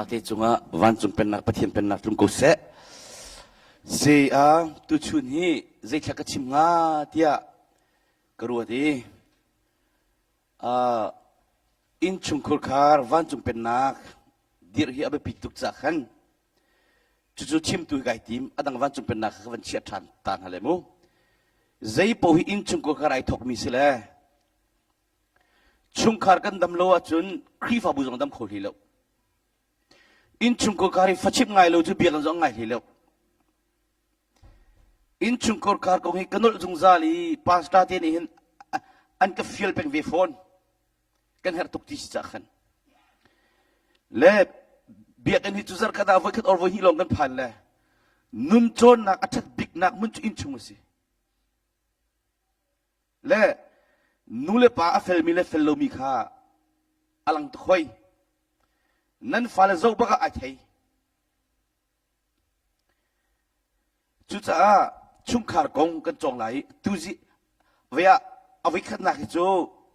Te cungah vancung pennak Pathian pennak tlung ko seh. Si a tuchun hi zeithla ka chim hnga tiah ka ruat i uh, innchungkhur khar vancung pennak dirh hi a biapi tuk cah khan cucu chimtu hi kai tim a dang vancung pennak kha ka van chiah ṭhan ta hna le mu zei paoh hi innchungkhur khar ai thawkmi si le Chungkhar kan dam lo ahcun Khrihfabu zong dam kho hlei lo. Innchungkhar hi fachimh ngai lo cu biakinn zong ngai hlei lo. Innchungkhar khar kong hi ka nolh zungzal i pastor te nih hin an ka fial peng ve fawn. Kan herh tuk ti si cah khan. Le biakinn hi cu zarkhat ah voikhat or voihnih lawng kan phan le nun cawnnak a ṭhat biknak hmun cu innchung a si. Le nu le pa a felmi le fel lomi kha a lang tuk hoi. Nan fale zoh bak ah ai thei. Cucaah chungkhar kong kan cawng lai i tuzi vei ah a voikhatnak hi cu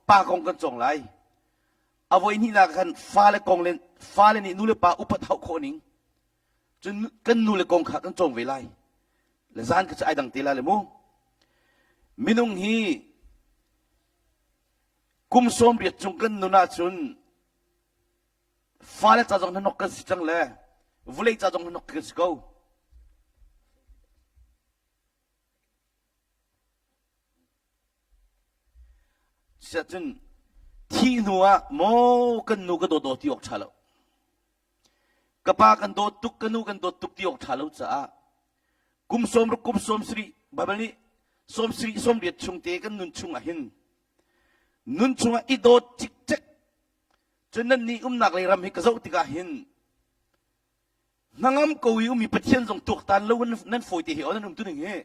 pa kong kan cawng lai. A voihnihnak khan fale kong le fale nih nu le pa upat hauh khawh ning cun kan nu le kong kha kan cawng ve lai. Le zan kha cu ai dang te la le mu. Minung hi kum 80 cung kan nun ahcun fale ca zong hnanok kan si cang le vulei ca zong hnanok kan si ko. Siahcun thih hnu ah maw kan nu ka dawt aw ti awk ṭha lo. Ka pa kan dawt tuk, ka nu kan dawt tuk ti awk ṭha lo caah kum 60 kum 70 Baibal nih 70 80 chung te kan nun chung ah hin nun chungah i dawt cikcek cun nan nih umnak lei ram hi ka zoh tikah hin hnangam ko i ummi Pathian zong tuaktan lo nan fawi te hi aw nan um tuning hi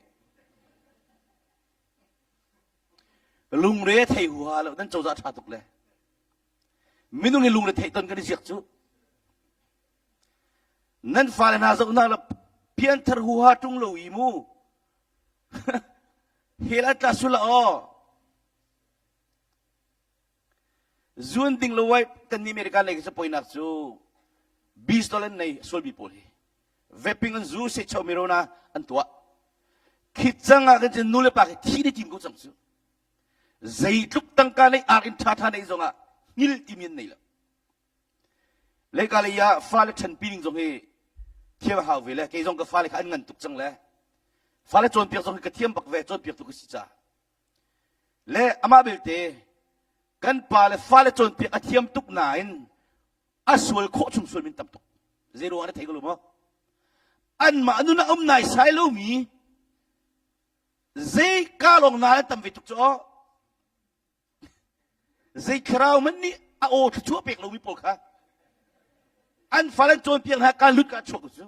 lungre thei huha lo nan cozah ṭha tuk le Minung hi lungre theih ton kan i ziak cu. Nan fale hna zoh hna la pianthar huha ṭung lo i mu. Hell an tla sul aw. Zuan ding lo wai kan ni America lei ka poinak cu bistol an nei sualmi pawl hi. Vaping an zu se chau mi rona an tuah. Khit cang ah kan cun nu le pa khi thi ni tim ko cang cu. Zeitluk tangka nei ar in ṭhaṭha nei zongah hngil timi an nei lo. Leika lei ah fale ṭhanpi ning zong hi thiam a hau ve le kei zong ka fale kha an ngan tuk cang le fale cawnpiak zong hi ka thiam bak ve cawnpiaktu ka si caah. Le amah belte kan pa le fale cawnpiak a thiam tuk nain a sual khawh chung sual min tam tuk. Zei ruang ah na thei ko lo maw? Anmah nun ah um naisai lomi Zei ka lawng na an tam ve tuk cu aw. Zei thlarau man nih a aw thluachuah pek lomi pawl kha an fal an cawnpiak hna ka lut ka chuak cu.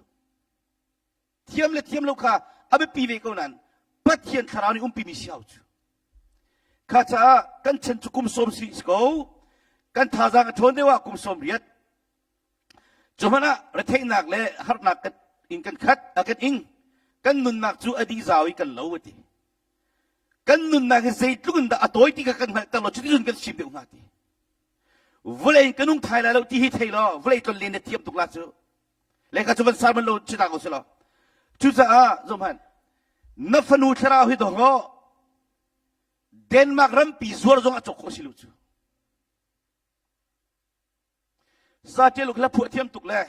Thiam le thiam lo kha a biapi ve ko nain Pathian thlarau nih umpi mi si hau cu. Kha caah kan chan cu kum sawm si ko. Kan thazaang a ṭhawn deuh ah kum sawm riat. Cu hmanh ah retheihnak le harnak in kan khat, a kan ing. Kan nunnak cu a dih zau i kan lo a ti. Kan nunnak hi zeitluk in dah a tawi ti kha kan hngalhter law cuticun kan sim deuh hnga ti. Vawlei in ka nung thai lai lo ti hi thei law vawlei tlon len na thiam tuk la cu. Le kha cu van sar man lo chita ko si law. Cucaah zohhmanh na fanu thlarau hi dawh law Denmark rampi zuar zong a cawk khawh si lo cu. Saṭil hla phuah thiam tuk le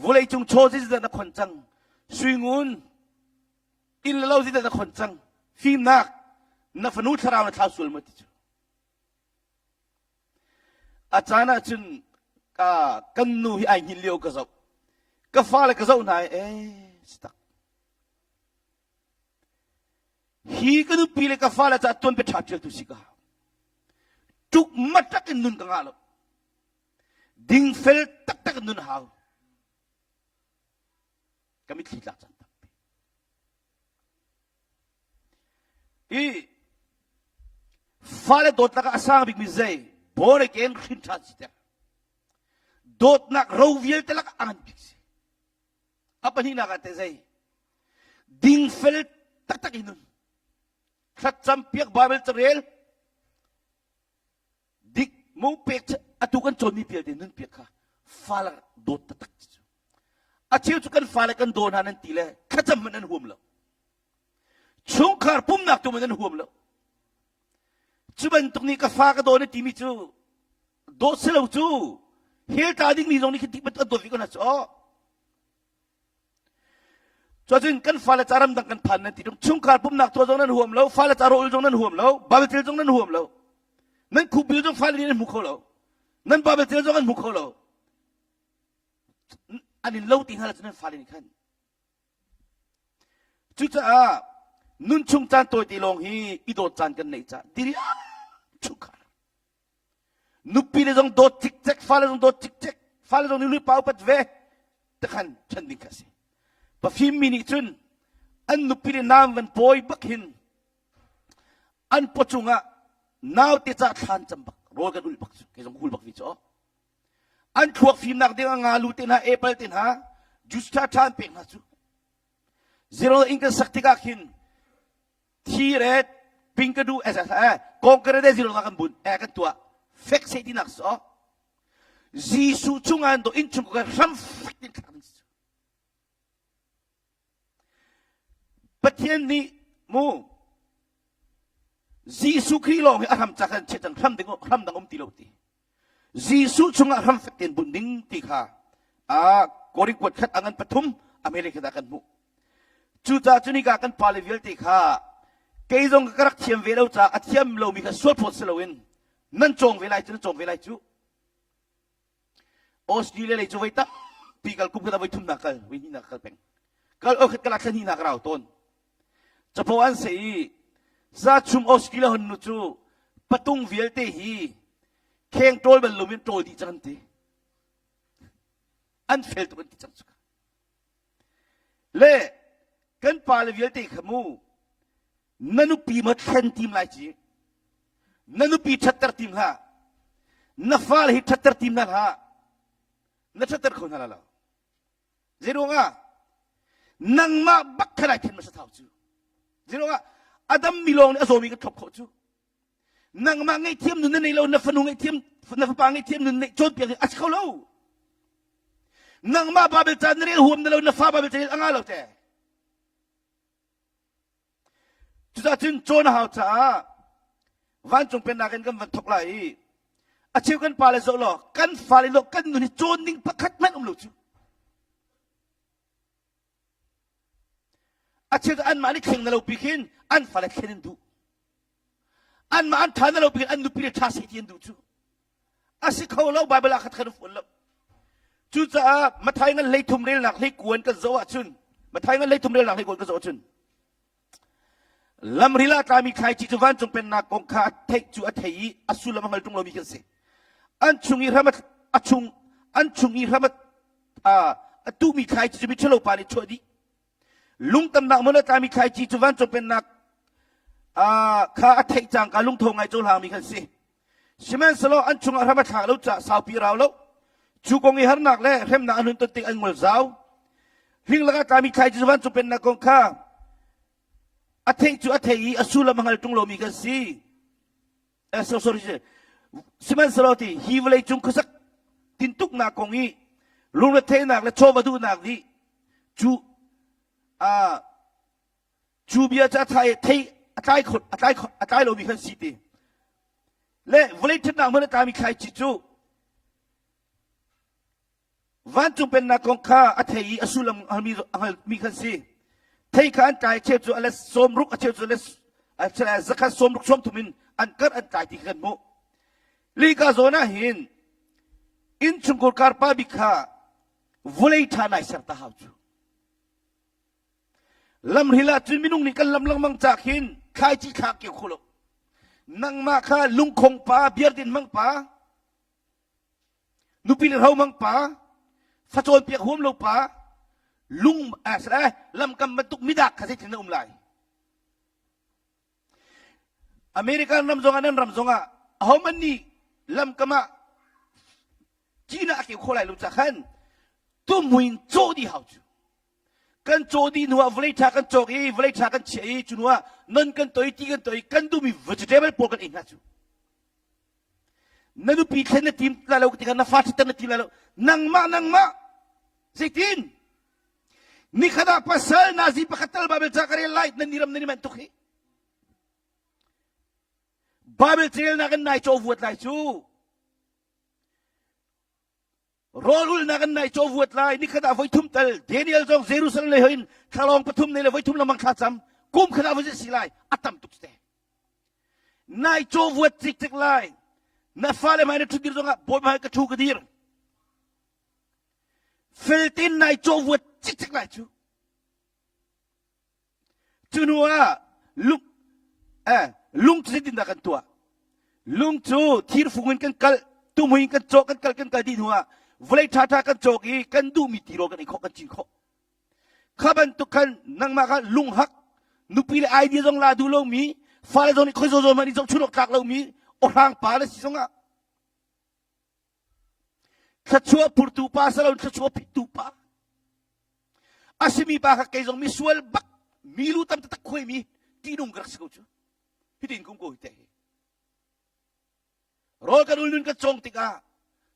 vawleicung chaw zeizat na khon cang suingun inn le lo zeizat na khon cang fimnak na fanu thlarau na thlau sual maw ti cu a caan ah cun ka kan nu hi ai hngilh lio ka zoh ka fale ka zoh hna i ee si tak Hi ka nupi le ka fale caah tuanbia ṭha ṭialtu si ka hau. Tuk matak in nun ka ngah lo. Dingfel taktak in nun a hau. Ka mitthli tlak caan tampi. Hi fale dawtnak ah a sang bikmi zei born again hrin ṭhan si ter. Dawtnak ro vialte lakah a ngan bik si. A pahnihnak ah teh zei? Dingfel taktak in nun. Thlacam piak Bible carel dik mu pek atu kan cawnmi pialte nun piak kha. Fale dawt taktak cu. A cheu cu kan fale kan daw hna nan ti le thlacam hmanh nan huam lo. Chungkhar pumnak tu hmanh nan huam lo. Cu bantuk nih ka fa ka daw na timi cu dawt si lo cu hell tla dingmi zong nih khin tik bantuk an dawt ve ko hna cu aw. Cuacun kan fale ca ramdang kan phan nan ti tung chungkhar pumnak tuah zong nan huam lo, fale ca rawl zong nan huam lo, Bible tel zong nan huam lo. Nan khupbil zong fale nih an hmu kho lo. Nan Bible tel zong an hmu kho lo. An in lo ti hna cu nan fale nih khan. Cucaah nun chung caan tawite lawng hi i dawt caan kan neih caah diriam chungkhar. Nupi le zong dawt cikcek, fale zong dawt cikcek, fale zong nih luipa upat ve takhan ṭhan ding kha a si. Pafim mi nih cun an nupi le naam van pawi bak hin an pawcung ah naute ca thlan cam bak rawl kan ulh bak cu kei zong hul bak vi cu an thluak fimnak ding ah ngalu te hna apple te hna juice ṭha ṭha an pek hna cu zero in kan sak tikah khin thi re ping ka duh eh kongkere de zero kan bun eh kan tuah fek se tinak so Jesuh chung an do in chung ka hram fek tin thlak ding Pathian nih mu Jesuh Khrih lawng hi a hram cak an chiah cang hram ding hram dang um ti lo ti Jesuh chungah hram fek tein bunh ding ti kha a Korin kuat khat a ngan pathum America ah kan hmuh. Cucaah cunika kan pale vialte kha kei zong ka rak thiam ve lo caah a thiam lomi kha sual phawt si loin nan cawng ve lai cu nan cawng ve lai cu. Australia lei cu voi tampi kal kum khat ah voi thumnak kal voi hnihnak kal peng. Kal okhat kal ah thla hnihnak rau tawn. Capo an seh i zachum Australia hon nu cu patung vialte hi kheng ṭawl bal loin ṭawl dih cang an ti. An fel tuk an ti cang cu. Le kan pale vialte kha mu na nupi ma thlen tim lai ci na nupi ṭhatter tim hlah na fale hi ṭhatter tim hna hlah na ṭhatter kho hna la lo Zeiruangah nangmah bak kha lai then hmasa thau cu. Zeiruangah a dammi lawng nih a zawmi kan thlop khawh cu. Nangmah ngaihthiam nun na nei lo, na fanu ngaihthiam, na fapa ngaihthiam nun neih cawnpiak hi a si kho lo. Nangmah Bible ca na rel huam na lo, na fa Bible ca rel a ngah lo te. Cucaah cun cawn a hau caah vancung pennak in kan van thok lai i a cheu kan pale zoh law kan fale law kan nun hi cawn ding pakhat hmanh um lo cu. A cheu cu anmah nih thleng na lo pi khin an fale thlen an duh. Anmah an ṭha na lo pi khin an nupi le ṭha seh ti an duh cu. A si kho lo Bible ah khat khan fuan lo. Cucaah Mathai ngan hleithum relnak hleikuan kan zoh ahcun Mathai ngan hleithum relnak hleikuan kan zoh ahcun lamril ah tlami thlaici cu vancung pennak kong kha a theih cu a thei i a sullam a hngal ṭung lomi kan si. An chung i hram a chung an chung i hram a a tuhmi thlaici cu miṭhalo pa nih chuah dih. Lungtamnak hmun a tlami thlaici cu vancung pennak kha a theih cangka lungtho ngai cohlangmi kan si. Sihmanhsehlaw an chungah hram a thlak lo caah saupi a rau lo. Cu kong i harnak le hremnak an hun ton tik an ngol zau. Hling lakah tlami thlaici cu vancung pennak kong kha a theih cu a thei i a sullam a hngal ṭung lomi kan si. Eh, so, sorry, sihmanhsehlaw ti hi vawlei cung khuasak tintuknak kong i lungretheihnak le chawva duhnak nih cu uh, cu bia cu a thai thei a tlai kho a tlai a tlai lomi kan si ti le vawlei ṭhatnak hmun a tlami thlaici cu vancung pennak kong kha a thei i a sullam a hngalmi kan si thei kha an tlai cheu cu a let sawmruk a cheu cu a let zakhat sawmruk sawmthum in an karh an tlai ti kha kan hmuh lika zawn ah hin innchungkhar karpa bik kha vawlei ṭha nai ser ta hau cu Lamhril ah cun minung nih kan lam lengmang ca khin thlaici thla keu kho lo. Nangmah kha lungkhong pa, biardin hmang pa, nupi le hro hmang pa, facawn piak huam lo pa, lung eh, lamkam bantuk midak kha zeitin na um lai? American ram zongah nan ram zongah ahohmanh nih lamkam ah cina a keu kho lai lo ca khan tumhui in cawh dih hau cu kan cawh dih hnu ah vawlei ṭha kan cawk i vawlei ṭha kan chiah i cu hnu ah non kan toi ti kan toi kan duhmi vegetable pawl kan ei hna cu. Na nupi thlen na tim lai lo tikah na fa ṭhitter na tim lai lo. Nangmah nangmah zeitin? Nikhat ah pasal nazi pakhat tal Bible ca ka rel lai nan ni ram nan i manh tuk hi. Bible carelnak in nai caw vuat lai cu. Rawl ulnak in nai caw vuat lai nikhat ah voi thum tal Daniel zong Jerusalem lei hoin thlalawng pathum nei le voi thum lengmang thla cam kum khat ah voi si lai a tam tuk te. Nai caw vuat cikcek lai. Na fale hmai na ṭhut dir zongah bawi hmai ka ṭhu ka dir. Feltin nai caw vuat cikcek lai cu. Cu hnu ah lung eh lung cu zeitindah kan tuah? Lung cu thirfung in kan kal, tuhmui in kan cawk, kan kal kan kal dih hnu ah vawlei ṭhaṭha kan cawk i kan duhmi tirawl kan ei khawh, kan cin khawh. Kha bantuk khan nangmah kha lunghak, nupi le idea zong la duh lomi, fale zong nih khoi zaw zaw hmanh i zohchun awk tlak lomi, awhrang pa na si zongah Thluachuah phurtu pa si lo thluachuah phittu pa. A simi pa kha kei zong misual bak mi lu tam taktak khuaimi ṭihnung ka rak si ko cu. Hitin kum ko hi te hi. Rawl kan ul nun kan cawng tikah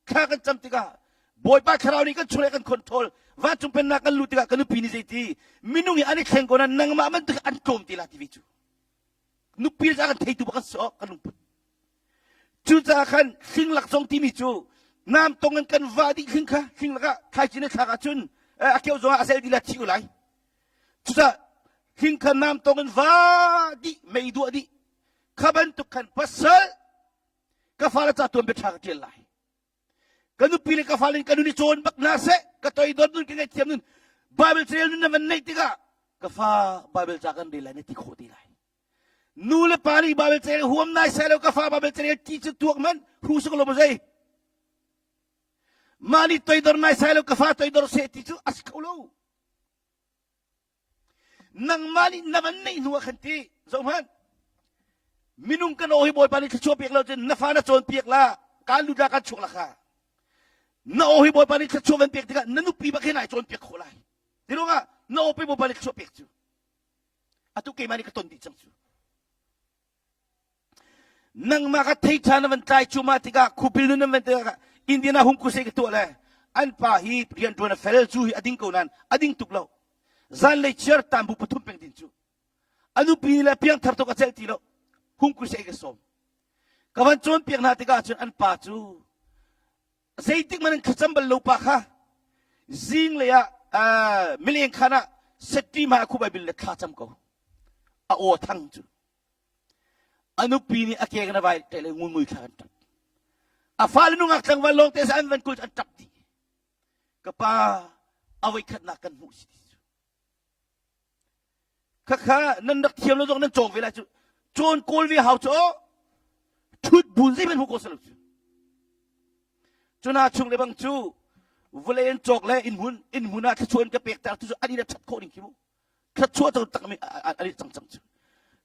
thla kan cam tikah Bawipa thlarau nih kan chung kan control vancung pennak kan luh tikah kan nupi nih zeiti minung hi an i thleng ko na nangmah bantuk an tlawm te la ti ve cu nupi le kan theitu bak kan si awk kan lungput Cucaah khan hlinglak zong timi cu nam tong in kan vah dih hling kha hlinglak ah thlaici na thlak ahcun a keuh zongah a zel dih la thi u lai. Cucaah hling kha nam tong in va dih mei duah dih kha bantuk khan pasal ka fale ca tuan bia ṭha ka ṭial lai. Ka nupi le ka fale in ka nun i cawn bak hna seh ka toidor nun ka ngaihthiam nun Bible carel nun na van neih tikah ka fa Bible ca kan rel lai na ti khawh te lai. Nu le pa nih Bible carel huam nai sai lo ka fa Bible carel ti cu tuak man hu suk lo zei. Mah nih toidor nai sai lo ka fa toidor seh ti cu a si kho lo. Nangmah nih na van neih hnu ah khan ti zohhmanh. Minung kan aw hi Bawipa nih thluachuah pek lo cun na fa na cawn piak la kaan lut la kaan chuak la kha. Na aw hi Bawipa nih thluachuah van pek tikah na nupi bak hin ai cawn piak khawh lai. Ti ruangah na aw pe Bawipa nih thluachuah pek cu. Atu keimah nih ka ton dih cang cu. Nangmah ka thei ṭha na van tlai cu mah tikah khupil nun nan van tikah Indiana hung kuse ka tuah le an pa hi rian ṭuan a fel cu hi a ding ko nain a ding tuk lo. Zanlei chiar tambu pathum peng din cu. A nupi le piangthar tuk a celh ti lo. Hung kuse ka sawm. Ka van cawnpiak hna tikah cun an pa cu zeitik man in thlacam bal lo pa kha zinglei ah mileng khan ah setti ma khu Bible le thla cam ko a aw thang cu a nupi nih a kek na vai te le ngulmui thla kan tap a fale nungak tlangval lawng te an van kul an tap dih ka pa a voi khatnak kan hmuh si ti cu Khakha nan rak thiam lo zong nan cawng ve lai cu. Cawn kawl ve hau cu ṭhut bun zeihmanh hmu ko salo cu. Cuna chung le bang cu vawlei an cawk le inn hmun inn hmun ah thluachuah an ka pek ter tu cu an in a ṭhat khawh ning khi mu. Thluachuah cu tak mi an i cang cang cu.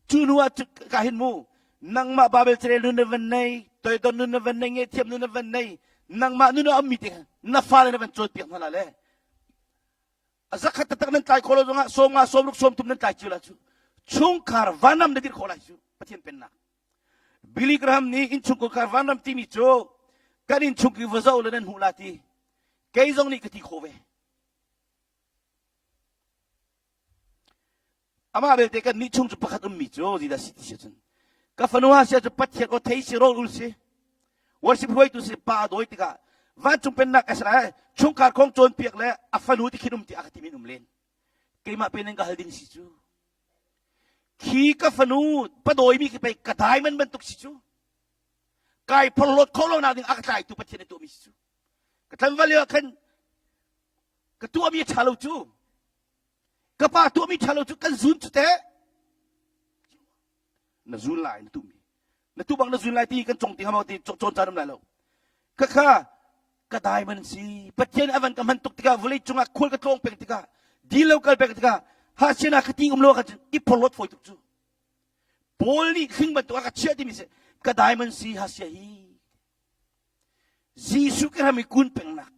Cu hnu ah ka hin mu nangmah Babel carel nun na van nei toidon nun na van nei ngehthiam nun na van nei nangmah nun a ummi te na fale na van cawnpiak hna la le A zakhat taktak nan tlai khawh lo zongah 50 60 30 nan tlai cio lai cu. Chungkhar vanram na dirh khawh lai cu Pathian pennak. Billy Graham nih innchungkhar vanram timi cu kan innchung i va zoh le nan hmuh la ti. Kei zong nih ka ti khawh ve. Amah belte kan nih chung cu pakhat ummi cu zeidah si ti si cun ka fanu ha sia cu Pathian aw thei si rawl ul si worship hruaitu si pa a dawi tikah vancung pennak Israel chungkhar kong cawnpiak le a fanu ti khin um ti a ka timi um len keimah pen in ka hal ding si cu khi ka fanu padawimi khi pei ka diamond bantuk si cu kai phorhlawt kho lo nak ding a ka tlaitu Pathian a tuahmi si cu ka tlanval lio ah khan ka tuahmi a ṭha lo cu Ka pa tuahmi ṭha lo cu kan zun cu teh. Na zun lai na tuhmi. Na tuh bang na zun lai ti kan cong ti hnga maw ti cawn caan um lai lo. Khakha ka diamond si. Pathian a van ka hman tuk tikah vawlei cungah khual ka tlawng peng tikah dil lo kal peng tikah ha siana ka ti um lo ka i phorhlawt fawi tuk cu. Paul nih hling bantuk a ka chiah timi si ka diamond si ha sia hi. Jesuh ka ram i kun pengnak.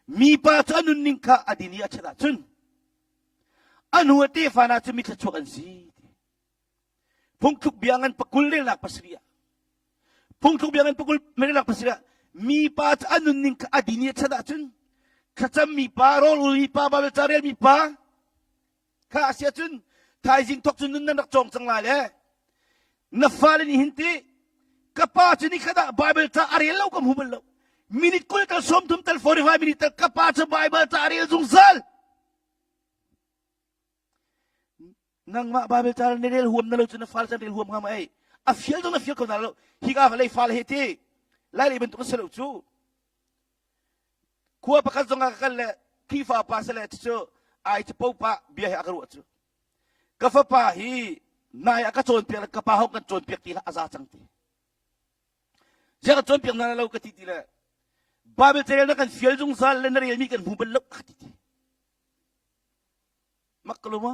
Mipa cu a nunning kha a din i a ṭhat ahcun a hnu a tefa hna cu mi thluachuak an si. Phungthluk bia ngan pakul relnak pasarih ah. Phungthluk bia ngan pakul merilak pasira mi pa cu a nunning kha a din i a chat ahcun thlacam mi pa rawl ul mi pa Bible ca rel mi pa kha a si ahcun thaizing thok cu nun nan rak cawng cang lai le na fale nih hin ti ka pa cu ni khat ah Bible ca a rel lo ka hmu bal lo minute 20 tal 30 tal 45 minute tal ka pa cu Bible ca a rel zungzal Nangmah Bible ca na rel huam na lo cu na fale can rel huam hnga ma ei. A fial zong na fial ko na lo. Hika va lei fale he ti. Lai lei bantuk a si lo cu. Khua pakhat zong ah ka kal le Khrihfa pa se le cu ai cu popa bia he a ka ruah cu. Ka fapa hi nai a ka cawnpiak le ka pa hong kan cawnpiak ti hlah a za cang ti. Ziah ka cawnpiak na lo ka ti ti le Bible carel na kan fial zungzal le na relmi kan hmu bal lo ka ti ti. Mak ka luma.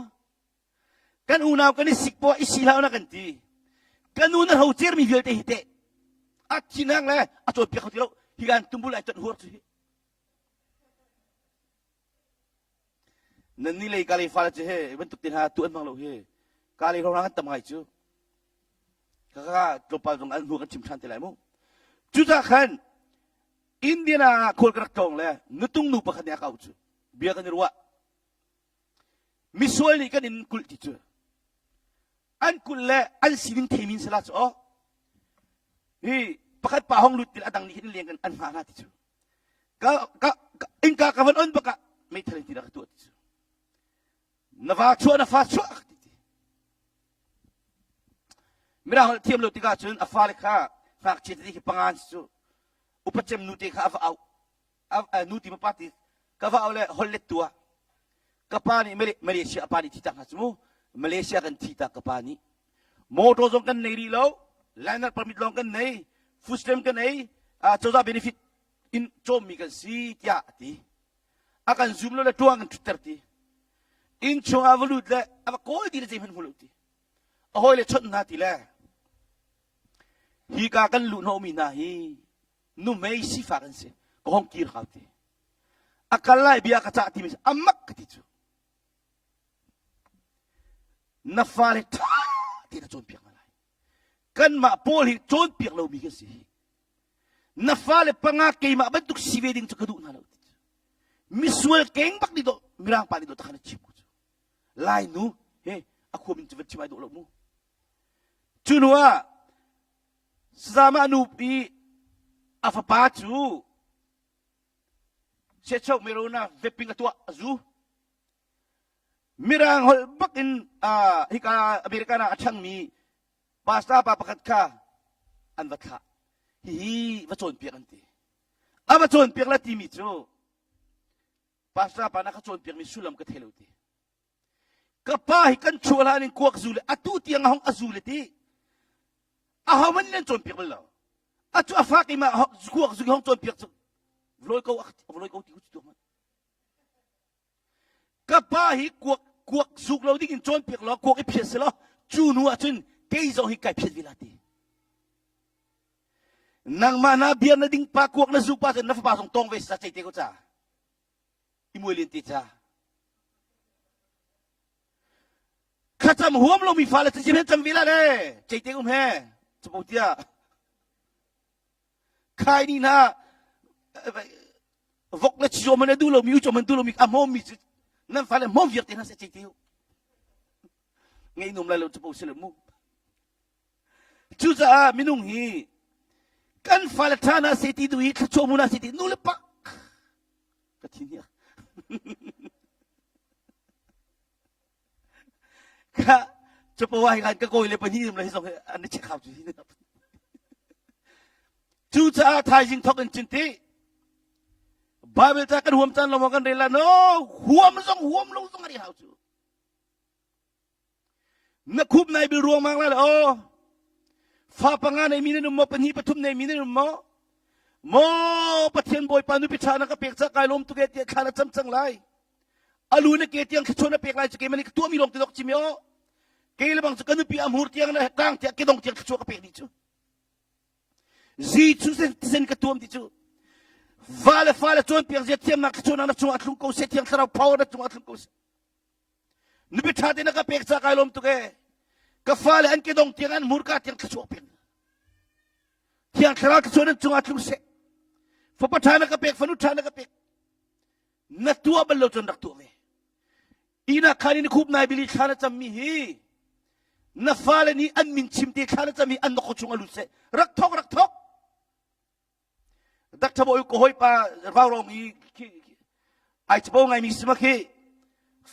Kan unau kan i sik poah i si hlah na kan ti. Kan nu na hrocer mi vialte hi teh. A thinhang le a cawnpiak kho ti lo. Hi kan tumbul ai tonh huar cu hi. Nan ni lei ka lei fa cu he bantuk te hna tu an hmang lo hi. Ka lei rong kan tam ngai cu. Ka ka tlawmpal zong an hnu kan chim than te lai mu. Cucah khan Indiana ah khual ka rak tlawng le nutung nu pakhat nih a ka auh cu. Bia kan i ruah. Misual nih kan in kulh ti cu an kulh le an sining theimi in sala cu aw hi pakhat pa hong lut til a dang nih hin leng an hngah hna ti cu ka ka innka ka van on bak ah meithal in ti rak tuah ti cu na va chuah na fa chuah ti ti mirang holh thiam lo tikah cun a fale kha ngakchia tete khi pangan cu upa cem nu te kha a va auh nu ti pa ti ka va le hol let tua ka pa nih Malaysia pa nih thi tak hna cu mu Malaysia kan thi tak ka pa nih motor zong kan nei rih lo liner permit lawng kan nei food stamp kan ei cozah benefit in cawmmi kan si tiah a ti a kan zoom lo le tuang kan thutter ti inn chung ah va lut le a va kawl ti le zeihmanh hmu lo ti a hawi le chawnh hna ti le hi ka kan luh hnawhmi hna hi numei sifak an si ka hong kir hau ti a kal lai bia ka cah timi amak ka ti cu na fale ṭha ti na cawnpiak hna lai kanmah pawl hi cawnpiak lomi kan si hi na fale panga keimah bantuk si ve ding cu ka duh hna lo ti cu misual keng bak nih dawh mirang pa nih dawh takhan a chim ku cu lai nu he a khua min cu van chim ai dawh lo mu cu hnu ah Sazamah nu i a fapa cu Sechoh Mirona vaping a tuah a zu. Mirang holh bak in hika American ah a ṭhangmi pastor pa pakhat kha an va thlah. Hihi va cawnpiak an ti. A va cawnpiak la timi cu pastor pa na ka cawnpiakmi sullam ka thei lo ti. Ka pa hi kan chuah hlan in kuak zu le atu tiang a hong a zu le ti. A ho man nan cawnpiak bal lo. A cu a fak i ma kuak zu hong cawnpiak cu vloi ko vloi ko ti ku tu Ka pa hi kuak kuak zuk lo ding in cawnpiak law kuak i phiat se law cu nu ahcun kei zong hi kai phiat ve la ti. Nangmah na bia na ding pa kuak na zuk pa cun na fapa zong tong ve sa cei te ko ca. I muai len te ca. Thlacam huam lomi fale cu cim cam ve la le ceite um he capo tia khai ni hna vok le chizo man duh lomi uco man duh lomi a hmawm mi cu nan fale hmawm viar te hna se ceite u ngei num lai lo capo si le mu cucaah minung hi kan fale ṭha na se ti duh i thluachuah mu na se ti nu le pa ka thin hi Ka capo hi khan ka kawi le pahnih le hi zong hi an i check hau cu hi. Cucaah thaizing thok in cin ti Bible ca kan huam caan lo kan rel la no huam zong huam lo zong a ri hau cu. Na khup nai bil ruangmang lai aw. Fa panga nei mi nan um maw pahnih pathum nei mi nan um maw? Maw Pathian Bawipa nupi ṭha na ka pek ca kai lawm tuk e tiah thla na cam cang lai. Alu na ke tiang thluachuah na pek lai cu keimah nih ka tuahmi lawng ti dok chim i aw. Kei le bang cu ka nupi a hmur tiang na tang tiang kedong tiang thluachuah ka pek dih cu. Jesuh thisen ka tuam ti cu. Va le fa le cawnpiak zia thiamnak thluachuahnak na cungah thlung ko seh thiang thlarau power na cungah thlung ko seh. Nupi ṭha te na ka pek ca kai lawm tuk e. Ka fale an kedong tiang an hmurka tiang thluachuah pek. Thiang Thlarau thluachuah nan cungah tlung seh. Fapa ṭha na ka pek, fanu ṭha na ka pek. Na tuah bal lo cun rak tuah ve. Ina khan in khup nai bili thla na cammi hi na fale nih an min chim te thla na cam hi an na chung a lut seh. Rak thok, rak thok. Dr. Bawi ka hawipa vaurong i ai capo ngaimi si ma khi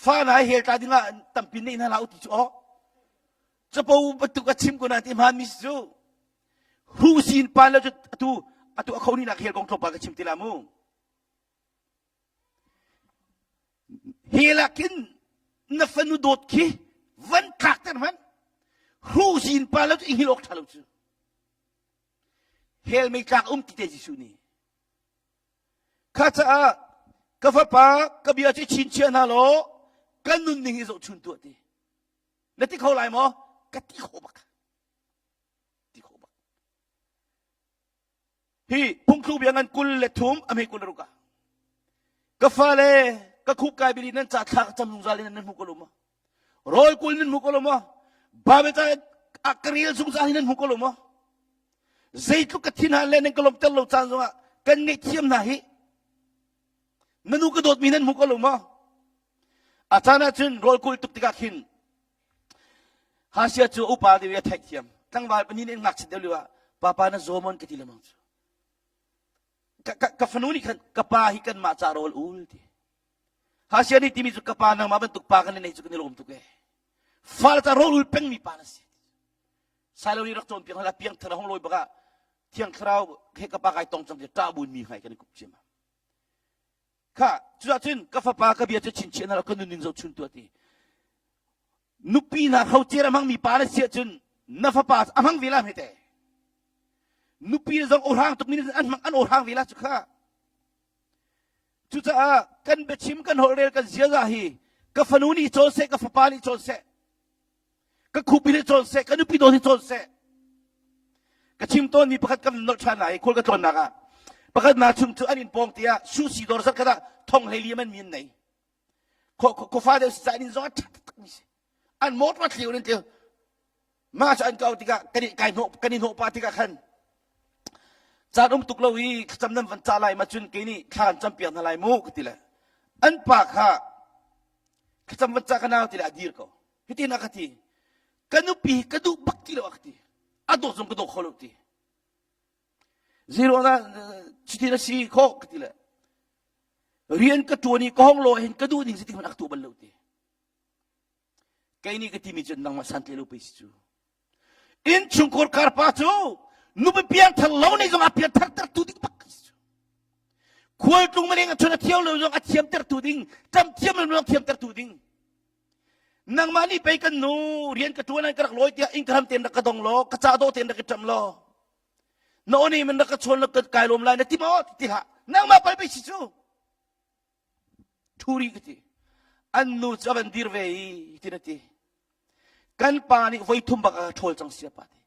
fa na hel ta dingah tampi nei hna hlah u ti cu aw capo bantuk a chim ko na ti hmaan mi si cu hru sin pa le cu atu atu a kho ni nak hel kong tlawmpal ka chim ti la mu hel ah khin na fanu dawt khi van tlak ter hman hru sin pa le cu i hngilh awk ṭha lo cu Hell mei tlak um ti te Jesuh nih. Kha caah ka fapa ka bia cu chinchiah hna law kan nunning hi zohchun tuah ti. Na ti kho lai maw? Ka ti kho bak. Ti kho bak. Hi phungthlu bia ngan kul le thum a hme kul le ruk ah. Ka fale ka khuk kai bili nan ca thla ka cam zungzal in nan hmu ko lo maw? Rawl kul nan hmu ko lo maw? Bible ca a ka rel zungzal hi nan hmu ko lo maw? Zeitluk ka thin han le nan ka lawmter lo caan zongah kan ngaihthiam hna hi na nu ka dawtmi nan hmu ko lo maw? A caan ah cun rawl kul tuk tikah khin Hasia cu upa deuh i a theihthiam. Tlangval pahnih nih ngakchia deuh lio ah papa na zaw mon ka ti lengmang cu. Ka, ka, ka fanu nih khan ka pa hi kanmah ca rawl ul ti. Hasia nih timi cu ka pa nangmah bantuk pa kan nei cu kan i lawm tuk ee. Fale ca rawl ul pengmi pa na si. Sailo nih rak cawnpiak hna piang thar hong lawi bak ah thiang thlarau he ka pa kai tong cang ti ṭah bun mi ngai kan i kup ciam. Kha cuah cun ka fapa ka bia cu chinchiah na ka nunning zoh chun tuah ti. Nupi hna hrocer a hmangmi pa na si ahcun na fapa a hmang ve la hme te. Nupi zong awhrang tuk mi an hmang an awhrang ve la cu kha. Cucaah kan biachim kan holhrel kan ziaza hi ka fanu nih cawn seh ka fapa nih cawn seh ka khupi nih cawn seh ka nupi dawt nih cawn seh ka chim tawnmi pakhat kan nolh ṭhan lai khual ka tlawnnak ah pakhat na chung cu an in pawng tiah susi dawr zat khat ah thong hlei li man mi an nei khuafa deuh si ca in zong a ṭha taktak mi si an motor thliu in tleu mah cu an kau tikah kan i kai hnawh kan i hnawh pah tikah khan caan um tuk lo i thlacam nan van cah lai ma cun kei nih thla kan campiak hna lai mu ka ti le an pa kha thlacam van cah ka nau ti le a dir ko hitin a ka ti ka nupi ka duh bak ti lo a ka ti a dawt zong ka daw kho lo ti zero na cutin a si kho ka ti le rian ka ṭuan i ka hong lo hin ka duh ning si ti hmanh a ka tuah bal lo ti Kei nih ka timi cu nangmah santlai lo pei si cu. Innchungkhar karpa cu nupi piangthar lo nih zong a piangthar tertu ding bak si cu. Khualtlung maling a chun a thiam lo zong a thiam tertu ding, ṭam thiam lo zong thiam tertu ding. Nangmah nih pei kan nu rian ka ṭuan an ka rak lawi tiah inn ka ram tein rak ka dong law, ka ca dawh tein rak i ṭam law. Na aw nih man rak ka chawn law ka kai lawm lai na ti maw ti hlah. Nangmah pal pei si cu. Ṭhuri ka ti. An nu cu a van dir ve i tin a ti. Kan pa nih voi thum bak a ka ṭhawl cang sia pa ti.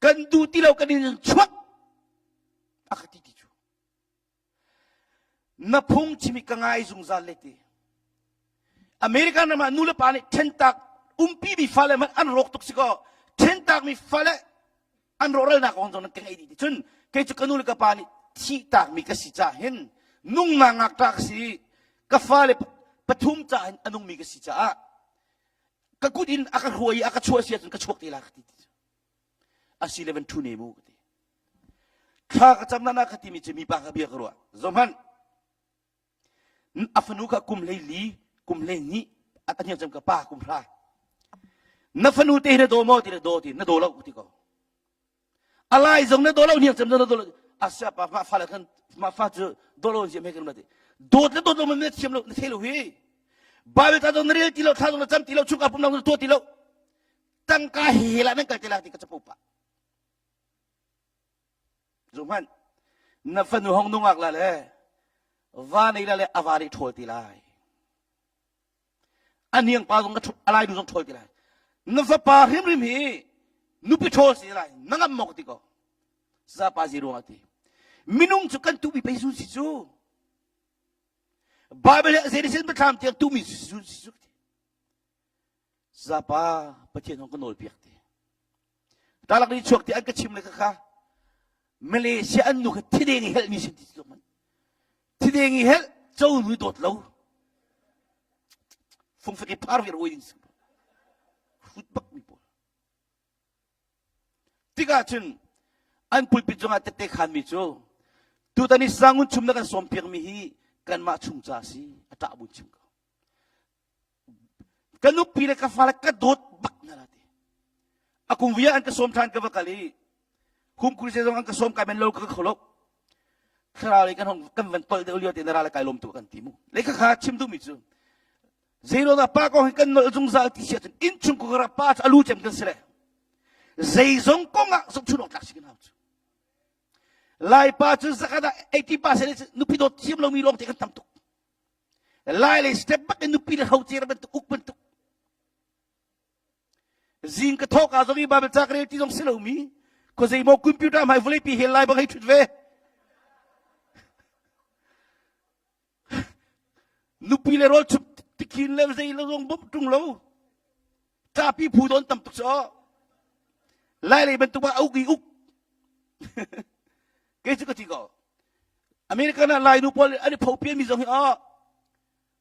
Kan duh ti lo kan in chuak a ka ti ti cu. Na phung chimi ka ngai zungzal le ti. American ram ah nu le pa nih ṭhentak umpi mi fale hmanh an rawk tuk si kaw ṭhentak mi fale an rawhralnak kong zong nan ka ngei dih ti cun kei cu ka nu le ka pa nih thihtakmi ka si caah hin nungnak ngakṭah ka si ka fale pathum caah hin a nungmi ka si caah ka kut in a ka hruai i a ka chuah si ahcun ka chuak te la ka ti ti a si le van ṭhu ne mu ka ti thla ka cam na ka timi cu mipa ka bia ka ruah zohmanh A fanu kha kum 14, kum 12 a hniang cem ka pa kum hra. Na fanu te hi na daw maw ti na daw ti na daw lo ti ko. A lai zong na daw lo hniang cem na daw lo. Asia pa ma fa le kan ma fa cu daw lo ziam he kan ti. Dawt le dawt lo man na thiam lo na thei lo hi. Bible ta zong na rel ti lo thla zong na cam ti lo chungka pum na tuah ti lo. Tangka he la nan kal te la ti ka chapo pa. Zuhmanh, na fanu hong nungak la le va nei la le a va nih ṭhawl ti lai. A niang pa zong a lai nu zong ṭhawl ti lai. Na fapa hrimhrim hi nupi ṭhawl si lai. Na ngam maw ka ti ko. Zapa zi ruang a ti. Minung cu kan tuhmi pei sun si cu. Bible he zei sin biathlam tiang tuhmi sun si cu. Zapa Pathian hong ka nawl piak ti. Talak ni chuak ti an ka chim le ka kha. Malaysia an nu kha thideng i helhmi sin ti tluk man. Thideng i helh co nu dawt lo. Fungfek i phar vir oi ding si. Hrut bak mi pawl. Tikah cun an pulpit cungah tette khanmi cu tutan i sangun chum na kan sawmpiakmi hi kanmah chung ca si a ṭah bun chim ko. Ka nupi le ka fale ka dawt bak hna la ti. A kum via an ka sawm ṭhan ka va kal i hum kuri zong an ka sawm kai men lo ka kho lo. Thlarau lei kan hong kan van tolh deuh lio te na ra le kai lawm tu kan ti mu. Le kha kha chim duhmi cu Zeiruangah pa kong hi kan nolh zungzal ti si ahcun innchungkhar ah pa cu a lu cem kan si le zeizong kong ah zohchun awk tlak si kan hau cu. Laipa cu zakhat ah 80% nupi dawt thiam lomi lawng te kan tam tuk. Lai lei step bak in nupi le hrocer bantuk uk bantuk. Zing ka thawk ah zong i Bible ca ka rel ti zong si lomi khuazei maw computer hmai vawlei pi hel lai bang hei ṭhut ve. Nupi le rawl chup tikhin le zei lo zong bawmh ṭung lo. Capi phu dawn tam tuk cu. Lai lei bantuk ah a uk i uk. Kei cu ka ti ko. American ah Lai nu pawl an i pho pian mi zong hi oh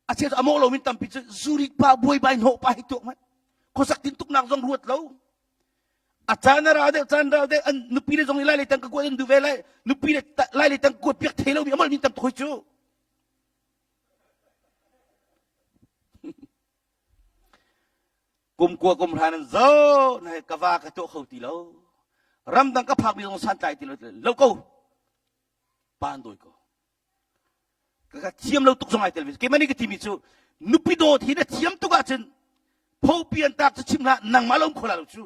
a cheu cu a mawh lomi tampi cu zurit pa buaibai hnawh pa hi tuak hmanh. Khuasak tin tuknak zong ruat lo. A caan a ra deuh caan ra deuh an nupi le zong nih lai lei tang ka kuat an duh ve lai nupi le lai lei tang kuat piak thei lomi a molh mi tam tuk hoi cu. Kum kua kum hran an zo na ka va ka tuah kho ti lo. Ramdang ka phak mi zong santlai ti lo lo ko. Pa an dawi ko. Ka thiam lo tuk zong ai tel ve. Keimah nih ka timi cu nupi dawt hi na thiam tuk ahcun phopi an tak cu chim hlah nangmah lo um kho la lo cu.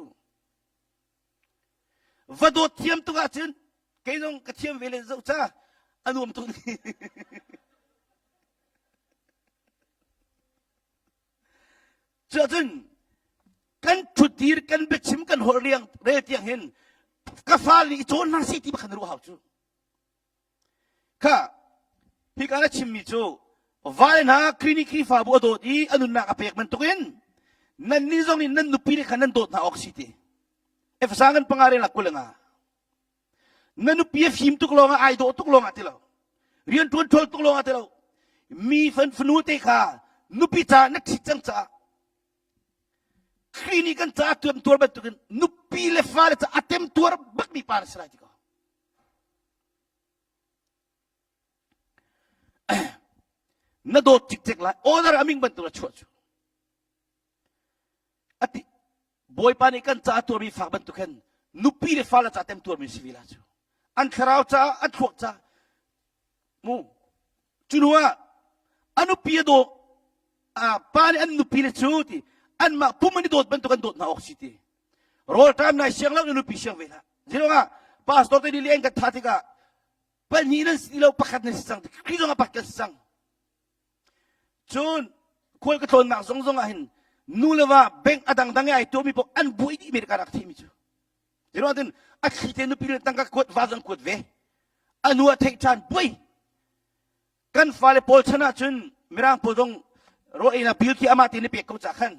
Va dawt thiam tuk ahcun kei zong ka thiam ve le zoh ca a nuam tuk ni. Cuahcun kan ṭhutdir kan biachim kan holh riang rel tiang hin ka fale nih i cawn hna seh ti bak khan ruah hau cu. Kha hika na chimmi cu vale hna Khrih nih Khrihfabu a dawt i a nunnak a pek bantukin nannih zong nih nan nupi le kha nan dawt hna awk si ti. Efesa ngan panga rel 25. Na nupi a fim tuk lawngah ai dawh tuk lawngah ti lo. Rian ṭuan ṭhawl tuk lawngah ti lo. Mi fan fanu te kha nupi ca na ṭhit cang caah Khrih nih kan caah tuar bantukin nupi le fale caah a temtuar bakmi pa na si lai ti ko. Na dawt cikcek lai order aming bantuk na chuah cu ati bawipa nih kan caah tuarmi fak bantuk hin nupi le fale caah tem tuarmi si ve la cu an thlarau caah an thluak caah mu cu hnu ah a nupi a daw pa nih an nupi le cu ti anmah pum an i dawt bantuk an dawt hna awk si ti Rawlṭam nai siang lo na nupi siang ve hlah. Zeiruangah pastor te nih leng kan tha tikah pahnih nan si lo pakhat nan si cang Khrih zong ah pakhat kan si cang. Cun khual ka tlawnnak zong zong ah hin nu le va bank a dangdang i ai tuahmi paoh an buai dih mi ka rak theimi cu. Zeiruangah tin a thli te nupi le tangka kuat va zong kuat ve. A nu a theih ṭhan buai. Kan fale pawl chan ahcun Mirang pawl zong rawl einak bill khi amah tein i pek ko ca khan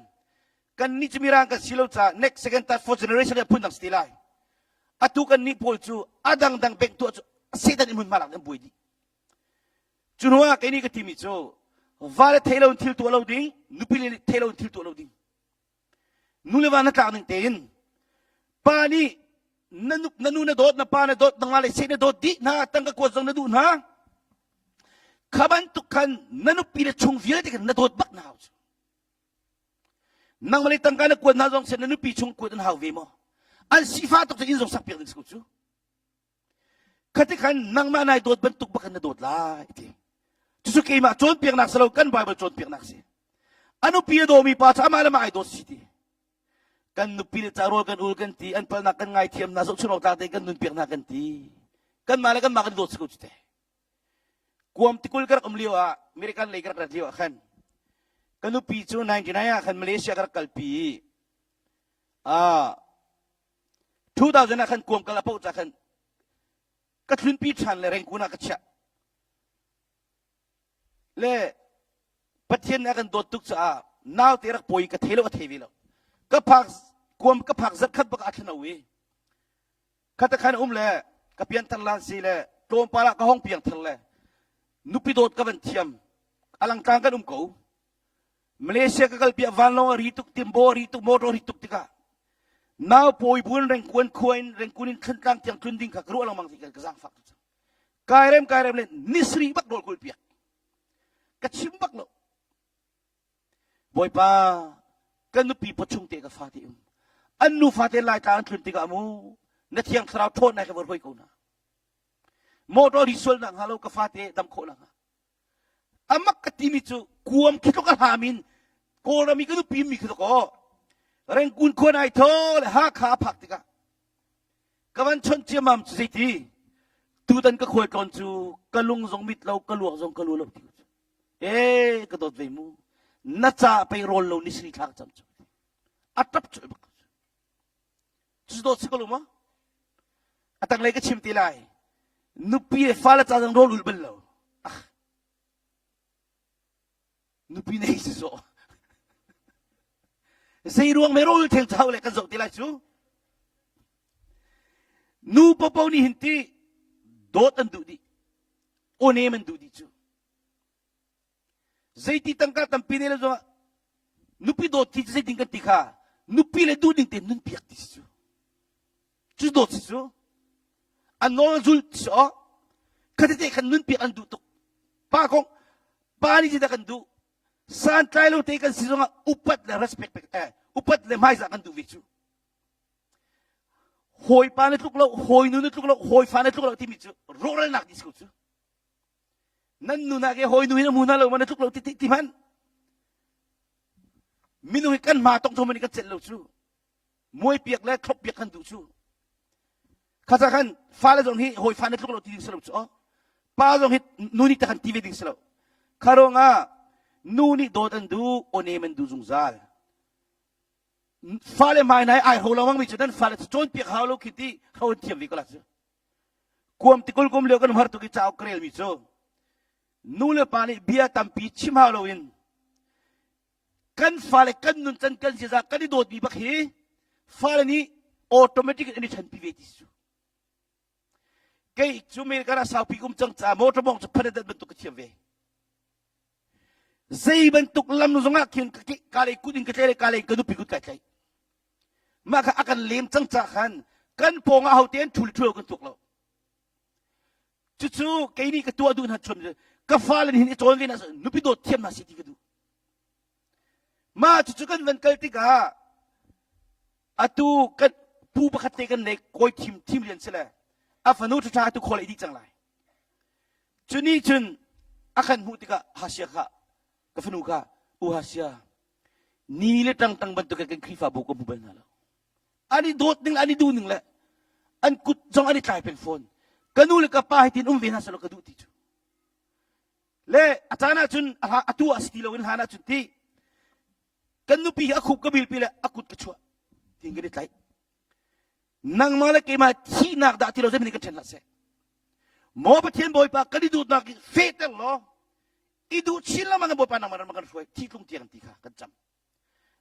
kan nih cu Mirang kan si lo ca next second third fourth generation le phun dang si te lai. Atu kan nih pawl cu a dangdang bank tuah cu Satan in hmunhma lak an buai dih. Cu hnu ah kei nih ka timi cu vale thei lo in thil tuah lo ding, nupi le thei lo in thil tuah lo ding. Nu le va na tlak ning tein pa nih na nu, na nu na dawt na pa na dawt nangmah le seh na dawt dih hna tangka kuat zong na duh hna kha bantuk khan na nupi le chung vialte khan na dawt bak na hau cu nangmah le tangka na kuat hna zong seh na nupi chung kuat an hau ve maw an sifah tuk cu inn zong sak piak ding si ko cu Khati khan nangmah nai dawt bantuk bak in na dawt lai ti. Cucu keimah cawnpiaknak si lo kan Bible cawnpiaknak si. A nupi a dawmi pa cu amah le mah ai dawt si ti. Kan nupi le ca rawl kan ul kan ti, an palnak kan ngaithiam hna, zohchun awk tlak tein kan nunpiak hna kan ti. Kanmah le kanmah kan i dawt si ko cu te. Guam tikul ka rak um lio ah, American lei ka rak rat lio ah khan, ka nupi cu 99 ah khan Malaysia ka rak kalpi i, ah, 2000 ah khan kuam kal a poh ca khan ka thlunpi ṭhan le Rangoon ah ka chiah. Le Pathian nih a kan dawt tuk caah naute rak pawi ka thei lo ka thei ve lo. Ka phak kuam ka phak zarh khat bak ah thlan i khata khan um le Ka pianthar lan si le tlawmpal ah ka hong piangthar le nupi dawt ka van thiam. Alangtlang kan um ko. Malaysia ka kal piah vanlawng a ri tuk, timbo a ri tuk, motor a ri tuk tikah nau pawi buin rengkuan khua in rengkun in thlantlang tiang tlun ding kha ka ruah lengmang ti ka zaangfak tuk cang. Kai rem kai rem le nisri bak dol kul piak. Ka chim bak lo. Bawipa kan nupi pawchung te ka fa te um. An nu fa te lai tlang an tlun tikah mu na thiang thlarau ṭhawn nai ka vor hoi ko na. Motor ri sual nak hnga lo ka fa te dam khawh nak hnga. Amak ka timi cu kuam khi tluk a hlam in Kawlram i ka nupi mi khi tluk Rengkun khua nai tho le Hakha a phak tikah ka van chawnh ciammam cu zeiti tutan ka khual tlawn cu ka lung zong mit lo ka luak zong ka lu lo ti cu e ka dawt ve mu na ca pei rawl lo ni sri thla ka cam cu a tap cu bak cu dawt si ko lo ma a tanglei ka chim ti lai nupi le fale ca zong rawl ul bal lo ah nupi nei si sawh zei ruang me rawl theng chau le kan zoh ti lai cu nu popo nih hin ti dawt an duh dih onem an duh dih cu Zeiti tangka tampi ne le zongah nupi dawt ti cu zeitin kan ti kha nupi le duh ding te nun piak ti si cu. Cu dawt si cu. A nawl zul ti si aw. Khatete khan nun piak an duh tuk. Pa kong pa nih zeidah kan duh. Santlai lo te kan si zongah upat le respect pek eh upat le hmaizah kan duh ve cu. Hawipa na tluk lo, hawinu na tluk lo, hawifa na tluk lo timi cu rawhralnak ti si ko cu. Nan nu na ke hawi nu hin a mu na lo ma na tluk lo ti ti hman. Minung hi kan hma tong thom in kan celh lo cu. Muai piak le thlop piak kan duh cu. Kha khan fale zong hi hawi fa na tluk lo ti ding si lo cu. Pa zong hi nu nih ta kan ti ve ding si lo. Kha ruangah nu nih dawt an duh, onem an duh zungzal. Fale hmai nai ai ho lo mi cu nan fale cu cawnpiak hau lo khi ti ho an thiam ve ko la cu. Kuam tikul kum lio kan har tuk i cauk ka relmi cu nu le pa nih bia tampi chim hau loin kan fale kan nuncan kan ziaza kan i dawtmi bak hi fale nih automatic in an i ṭhenpi ve ti cu. Kei cu America ah saupi kum cang ca motor mong cu phan dat bantuk ka thiam ve. Zei bantuk lam zongah khin ka lei kut in ka tlai le ka lei ka nupi kut kai tlaih. Mah kha a kan lem cang ca khan kan pawng ah hote an ṭhul ṭhul kan tuak lo. Cucu kei nih ka tuah duh hna chun ka fale nih hin i cawn ve na nupi dawt thiam hna si ti ka duh. Mah cucu kan van kal tikah atu kan pu pakhat te kan nei kawi thim thim lian si le a fanu ṭhaṭha atu khawl i dih cang lai. Cu nih cun a kan hmuh tikah Hasia kha ka fanu kha u Hasia ni le ṭangṭang bantuk in kan Khrihfabu ka hmu bal hna lo. An i dawt ning le an i duh ning le an kut zong an i tlai peng fawn. Ka nu le ka pa hi tin um ve hna selaw ka duh ti cu. Le a caan ahcun atu ah si ti loin hlan ahcun ti kan nupi hi a khup ka bilpi le a kut ka chuah tiin kan i tlaih. Nangmah le keimah thihnak dah ti lo zeihmanh kan ṭhen hlah seh. Maw Pathian Bawipa kan i duhnak fehter law i duh chin lengmang in Bawipa nangmah ram kan hruai thi tlung tiang ti kha kan cam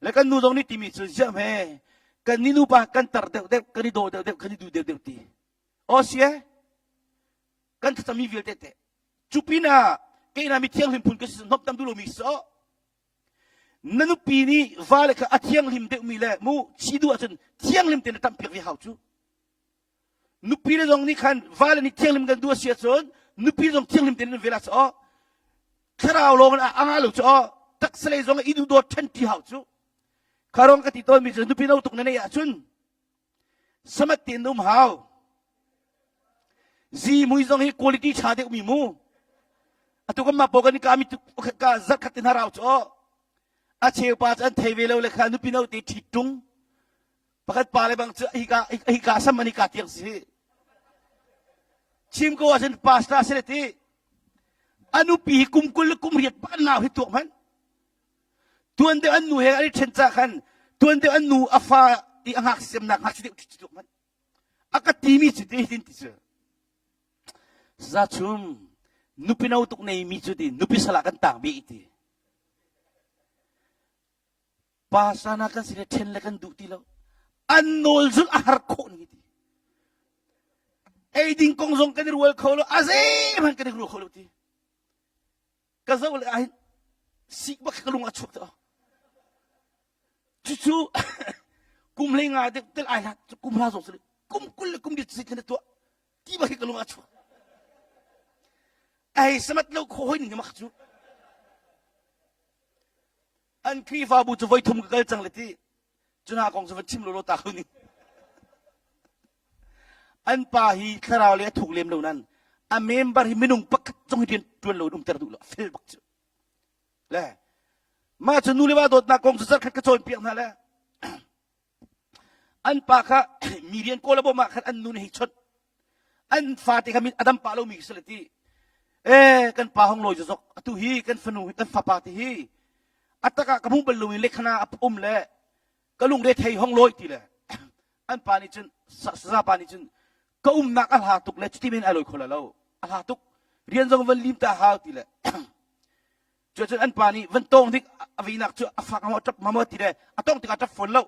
le kan nu zong nih timi cu ziah hme kan ni nupa kan tar deuh deuh kan i daw deuh deuh kan i duh deuh deuh ti aw si e kan thlacammi vialte te cu pinah keina mi thianghlim phun ka si hnop tam duh lomi si na nupi nih va le kha a thianghlim deuhmi le mu chi duh ahcun thianghlim tein na ṭamhpiak ve hau cu Nupi le zong nih khan vale nih thianghlim kan duh a si ahcun nupi zong thianghlim tein an vel ah aw thlarau lawng in a ngah lo cu aw taksa lei zong i duhdawt ṭhen ṭi hau cu kha rong ka ti tawnmi cu nupi no tuk na neih ahcun samat tein um hau zihmui zong hi quality ṭha deuh mi mu atu kan mah paw kan i ka mi ka zarh khat in harau cu aw a cheu pa cu an thei ve lo le kha nupi no te ṭhit ṭung Pakhat pa le bang cu hika hika sam an hika tiang si. Chim ko ahcun pastor si le ti. A nupi hi kum 20 le kum riat bak an nau hi tuak hmanh. Tuan deuh an nu he an i ṭhen ca khan tuan deuh an nu a fa i a ngak semnak ngak si deuh ṭhit tuak hmanh. A ka timi cu ti hitin ti cu. Za chum nupi no tuk nei mi cu ti nupi sala kan tang bi ti. Pa sana kan si le ṭhen le kan duh ti lo. An nawl zulh a har khawh ning ti. Eiding kong zong kan i rual kho lo, a zeihmanh kan i rual kho lo ti. Ka zoh le ahhin sik bak ka lung a chuak te. Cucu kum hlei nga deuh tel ai hlat kum hla zong si kum 20 le kum dit si khin tuah ti bak hi ka lung a chuak. Ai samat lo kho hoi ning mak cu. An Khrihfabu cu voi thum ka kal cang le ti. Cuna kong cu van chim lawlaw ta ko ning. An pa hi thlarau le a thuk lem lo nan a member hi minung pakhat zong hi rian tuan lo in umter duh lo fel bak cu. Le mah cu nu le va dawtnak kong cu zarkhat ka cawnpiak hna le an pa kha mi rian kawl a bawmh ah khan an nu nih hei chawnh an fate kha min a dam pah lomi khi si le ti e kan pa hong lawi zok atu hi kan fanu kan fapa te hi a tak ah ka hmuh bal lomi lekhana a um le ka lungre thei hong lawi ti le an pa nih cun saza pa nih cun ka umnak a hla tuk le cuti men ai lawi kho la lo a hla tuk rian zong van lim ta hau ti le Cuacun an pa nih van tawng dik a vinak cu a fak maw a ṭap maw ti le a tawng tikah a ṭap fawn lo.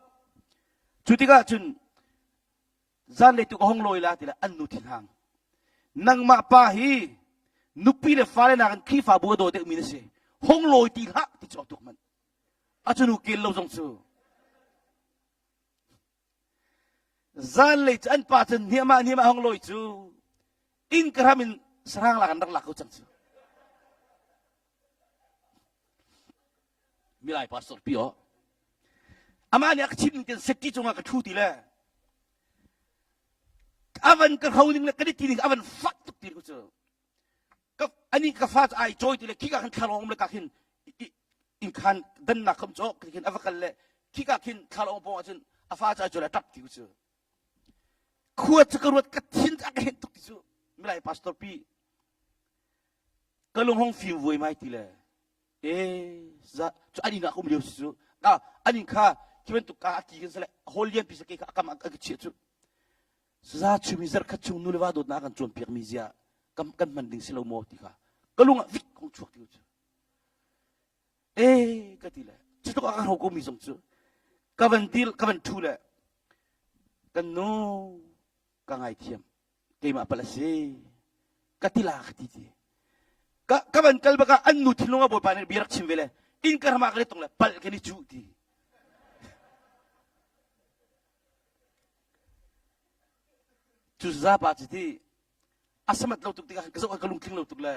Cu tikah cun zanlei tu ka hong lawi la ti le an nu thinhang. Nangmah pa hi nupi le fale nakin Khrihfabu a daw deuhmi na si. Hong lawi ti hlah ti cu tuk manh. A cu nu kel lo zong cu. Zanlei cu an pa cun hniamah hniamah hong lawi cu inn ka hram in sarang lak an rak lak ko cang cu. Milai pastor pi aw. Amah nih a ka chim ning ten safety cungah ka ṭhu ti le avan ka hro ning le kan i ti ning avan fak tuk ti ku cu. Ka ani ka fa ai cawi ti le khika khan thlalawng le ka khin in khan dannak kham cawk khin ava kal le khika khin thlalawng pawng ahcun a fa cu ai cawi le tap ti ku cu. Khua cu ka ruat ka thin a ka hen tuk ti cu. Milai pastor pi ka lung hong fim vuai mai ti le e za cu an inn ah ka um lio si cu ah an inn kha khi bantuk ka a ki kan sale hall lian pi sa ke kha a kam ah ka chiah cu za chumi zarkhat chung nu le va dawtnak kan cawnpiak mi zia kan kan hman ding si lo maw ti kha ka lung ah vik kong chuak ti cu e ka ti le cu tluk a ka hro ko mi zong cu ka van dil ka van thu le kan nu ka ngaithiam keimah pal a si ka ti la ka ti ti ka ka van kal baka an nu thinlung ah bawipa nih bia rak chim ve le inn ka ramah ka le tong le pal kan i cuh ti cu zapa cu ti a samat lo tuk tikah ka zoh ka lungtling lo tuk le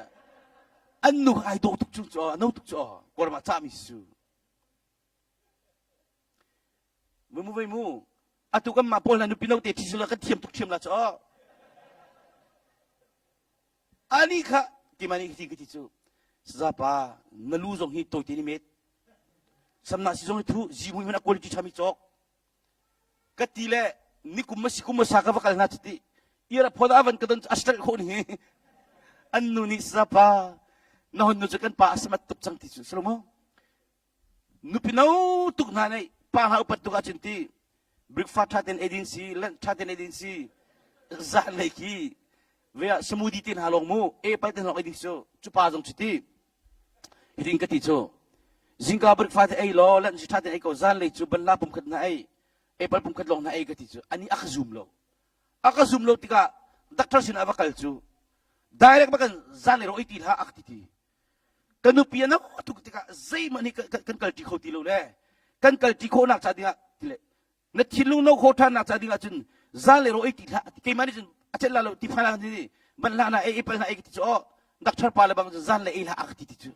an nu ai dawh tuk cu cu no tuk cu kawlram ah cahmi si cu Mui mu mu atu kan mah pawl hna nupi no te thi sila kan thiam tuk thiam la cho ani kha timani khi ti cu sazapa na lu zong hi toite ni met samna si zong hi thu zi mui man a quality thami chok ka ti le nikum ma si kum ma sa ka va kal hna chiti ira phoda avan ka don astal kho ni an nu ni sazapa na hon nu chu kan pa asamat tuk chang ti chu salomo Nupi no tuk hna nih pa hna upat tuk ahcun ti breakfast ṭha tein eidin si, lunch ṭha tein eidin si, zanlei khi ve ah smoothie te hna lawng mu, apple te hna lawng eiding cu, cu pa zong cu ti. Hitin ka ti cu. Zingka breakfast ei law, lunch ṭha tein ei ko, zanlei cu banhla pumkhat hna ei, apple pumkhat lawng hna ei ka ti cu. Ani a ka zum lo. A ka zum lo tikah doctor sin ah va kal cu. Direct bakan zanlei ro ei ti hlah a ka ti ti. Ka nupi a no tuk tikah zeihmanh hi kan kalṭi kho ti lo le kan kalṭi khawhnak ca dingah tile na thinlung no kho ṭhannak ca dingah cun zal le ro ei ti hlah keimah nih cun a celh la lo ti phan ni ban hlah na ei ei pal na ei ti cu oh doctor pa le bang cun zan le ei hlah a ka ti ti cu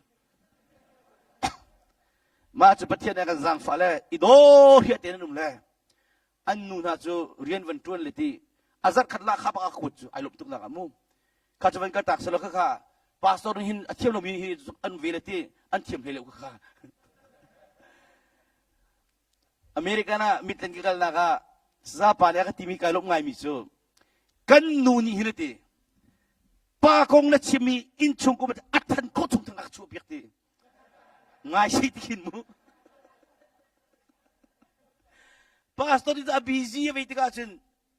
mah cu Pathian nih a kan zaangfah le i daw hiah te nan um le an nu hna cu rian van ṭuan le ti a zarh khat lah kha bak a kuat cu ai lawm tuk nak ah mu kha cu van kal tak selo kha kha pastor nih hin a thiam lomi hi an ve le ti an thiam hlei lo kha kha American ah mitlen ka kalnak ah zapa nih a ka timi kai lawm ngaimi cu kan nu nih hin ti pa kong na chimmi innchung kum a than khawh chung thang a ka chuah piak ti ngai si ti khin mu pastor nih a busy a vei tikah cun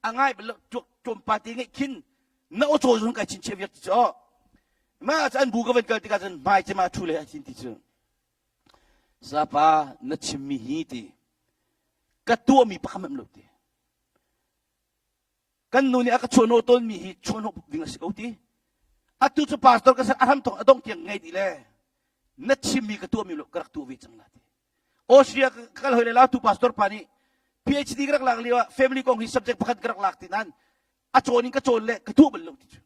a ngai bal tlawmpa te ngeih khin na aw caw zong kai chinchiah viak ti cu mah cu an bu ka van kal tikah cun hmai cema thu le a thin ti cu sapa na chimmi hi ti ka tuahmi pakhat lo ti. Kan nu nih a ka chuahhnawh tawnmi hi chuahhnawh ding a si ko ti. Atu cu pastor ka ser a hram thawk a dong tiang ngei dih le na chimmi ka tuahmi lo ka rak tuah ve cang la ti. Austria ka kal hoi le lautu pastor pa nih PhD ka rak lak lio ah family kong hi subject pakhat ka rak lak ti nain a cawn in ka cawn le ka tuah bal lo ti cu.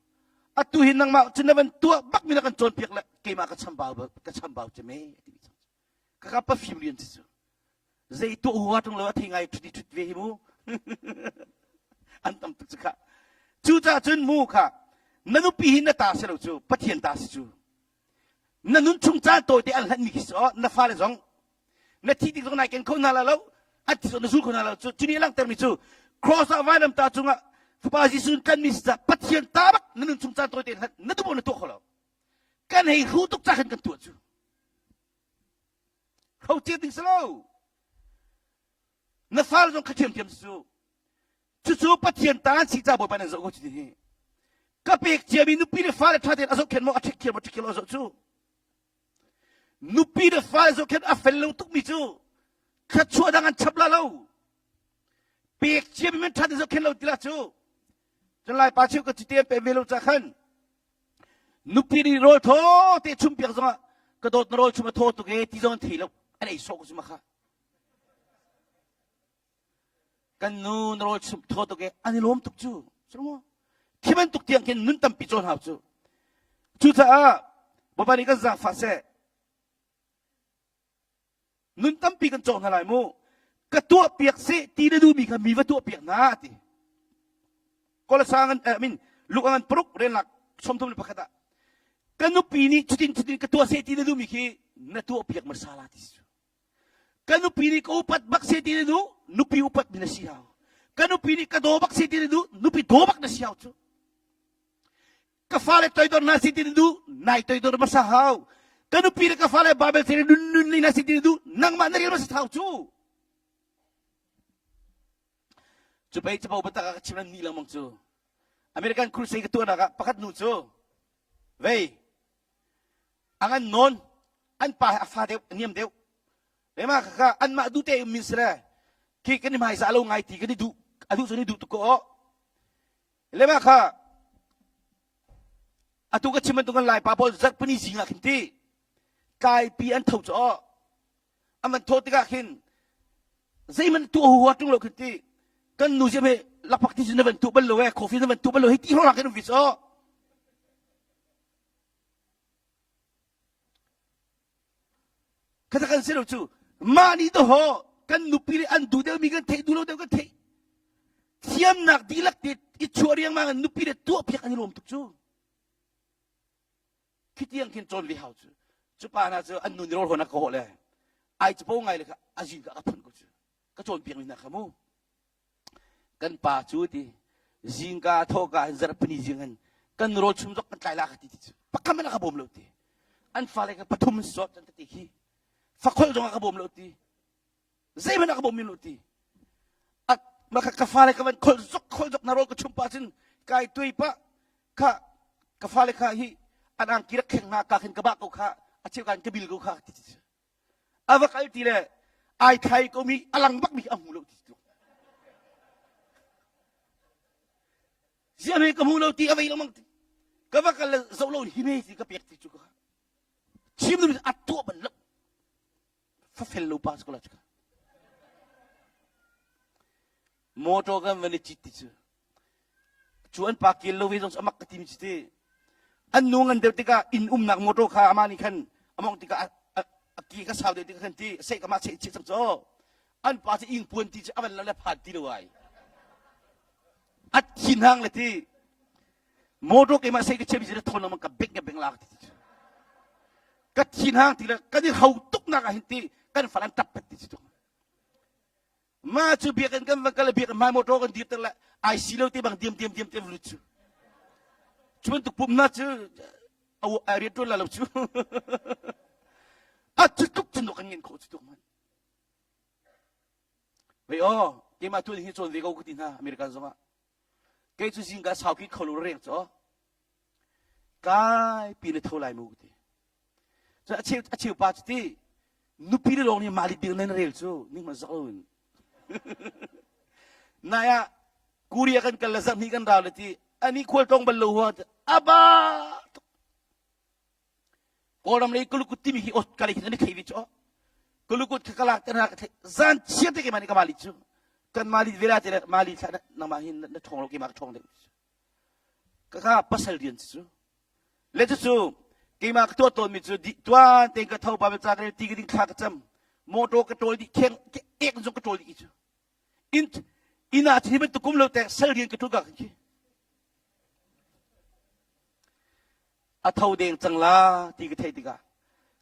Atu hi nangmah cu na van tuah bak mi na kan cawn piak le keimah ka chambau ka chambau che me ti mi cang. Ka ka pa fim rian si cu. Zei tuah huha ṭung lo a thei ngai ṭhut i ṭhut ve hi mu. An tam tuk cu kha. Cucaah cun mu kha na nupi hi na ta si lo cu Pathian ta si cu. Na nun chung caan tawite an hlanhmi khi si aw na fale zong na thi tik zong nai ken kho hna la lo an thi zong na zul kho hna lo cu cu nih a langhtermi cu cross ah vailam ta cungah fapa Jesuh in tlanmi si caah Pathian ta bak na nun chung caan tawite hlan na duh na tuah kho lo kan hei hru tuk ca khan kan tuah cu Hro cia ding si lo. Na fale zong kha ṭhiamṭhiam si cu. Cucu Pathian ta an si ca Bawipa nan zoh ko cu hi. Ka pek ciami nupi le fale ṭha tein a zohkhenh maw a ṭhek maw ṭhek lo a zoh cu. Nupi le fale zohkhenh a fel lo tukmi cu thluachuah dang an chap la lo. Pek ciami man ṭha tein zohkhenh lo ti la cu. Cun Lai pa cheu ka cite an pe ve lo ca khan Nupi nih rawl thaw te chum piak zongah ka dawt na rawl chum a thaw tuk e ti zong an thei lo an ei sawh ko cu ma kha. Kan nu na rawl chum thaw tuk e an i lawm tuk cu. Cu Khi bantuk tiang khin nun tampi cawn hau cu. Cucaah Bawipa nih kan zaangfah seh. Nun tampi kan cawk hna lai mu. Ka tuah piak seh ti na duhmi kha mi va tuah piak hna ti. Kolasa ngan eh, min Luka ngan paruk renlak 31 ah ka nupi nih cutin cutin ka tuah seh ti na duhmi khi na tuah piak hmasa la ti si. Ka nupi nih ka upat bak seh ti na duh nupi upat mi na si hau. Ka nupi nih ka daw bak seh ti na duh nupi daw bak na si hau cu. Ka fale toidor hna si ti na duh nai toidor hmasa hau ka nupi le ka fale Babel thil nun nun li hna si ti na duh nangmah na rel hmasa hau cu cu pei capo biatak ah ka chim nan ni lengmang cu American crusade ka tuahnak ah pakhat nu cu vei a ngan nawn an pa a fa deuh a niam deuh Lema kha anmah duh te um min sile khi kan i hmaizah lo ngai ti kan i duh a duh cu ni duh tuk ko Le mah kha atu ka chim bantuk kan Lai pa pawl zarhpini zing ah khin ti tlaipi an tho cu aw an van thawh tikah khin zeihmanh tuah huhua ṭung lo khin ti kan nu ziam he lakphak ti cu na van tuah bal lo e coffee na van tuah bal lo hei ti hrawng khin um vi cu aw Kha kan si lo cu mah nih dawh kan nupi le an duh deuhmi kan theih duh lo deuh kan theih thiamnak dihlak te i chuah riangmang in nupi le tuah piak an i lawm tuk cu khi tiang khin cawn ve hau cu cu pa hna cu an nu nih rawl hawn a ka hawh le ai capo ngai le kha a zin ka ka phun ko cu ka cawn piak mi hna kha mu Kan pa cu ti zingka thawhka in zarhpini zing in kan rawl chum zok kan tlai la ka ti ti cu pakhat hmanh a ka bawm lo ti an fale ka pathum in sawt an ti khi fakholh zong a ka bawm lo ti zeihmanh a ka bawm lo ti ma ka fale ka van khol zok khol zok na rawl ka chum pa cun kai tuai pa kha ka fale kha hi an angki rak kheng hna ka khin ka ba ko kha a cheu kan ka bil ko kha ti ti a va kal ti le ai thai ko mi a lang bak mi a hmu lo ti tu ziame ka hmu lo ti a vei lengmang ti ka va kal le zoh lo hi me ti ka pek ti cu ka chim ding a tuah bal lo fa fel lo pa ko la chu motor kan van i cit ti cu Cu an pa kel lo ve zong cu amak ka timi cu ti. An nu ngan deuh tikah inn umnak motor kha amah nih khan a mawngh tikah a ki ka sau deuh tikah khan ti seh ka mah seh chih cang cu. An pa cu ing puan ti cu a van lo le phan ti lo ai. A thin hang le ti. Motor keimah seh ka chiami cu thon lengmang ka beng ka beng lak ti. Ka thin hang ti le kan i hau tuk nak ah hin ti kan fal an tap pet ti cu. Mah cu biakinn kan van kal le biakinn hmai motor kan dirter le ai si lo te bang diam diam diam te lut cu. Cu bantuk pumhnak cu a rian ṭuan la lo cu. A cu tluk cun kan ngen khawh cu tuk man. Vei aw, keimah tu hi cawn ve ko ka ti hna American zongah. Kei cu zingka sau khi kho lo reng cu. Kai pi na tho lai mu ka ti. Cun a cheu a cheu pa cu ti nupi le lawng nih mah lit ding nan rel cu ning man zak lo in. Nai ah. Korea kan kal le zarhhnih kan rau le ti ani khual tlawng bal lo hua aba Kawlram lei kulukut timi hi ot kali khin an i thei ve cu. Kulukut kha kalak te hna ka thei. Zan chia te keimah nih ka mali cu. Kan mali vela te mali thla nangmah hi na ṭhawng lo keimah ka ṭhawng deuh. Ka kha pasal rian cu. Le cucu keimah ka tuah tawnmi cu di tuan tein ka tho pa ca ka rel ti ka ding thla ka cam. Motor ka ṭawl dih kheng ek zong ka ṭawl dih cu. Inn inn ah hi bantuk kum lo te sal rian ka ṭul ka khi. A tho deng cang la ti ka theih tikah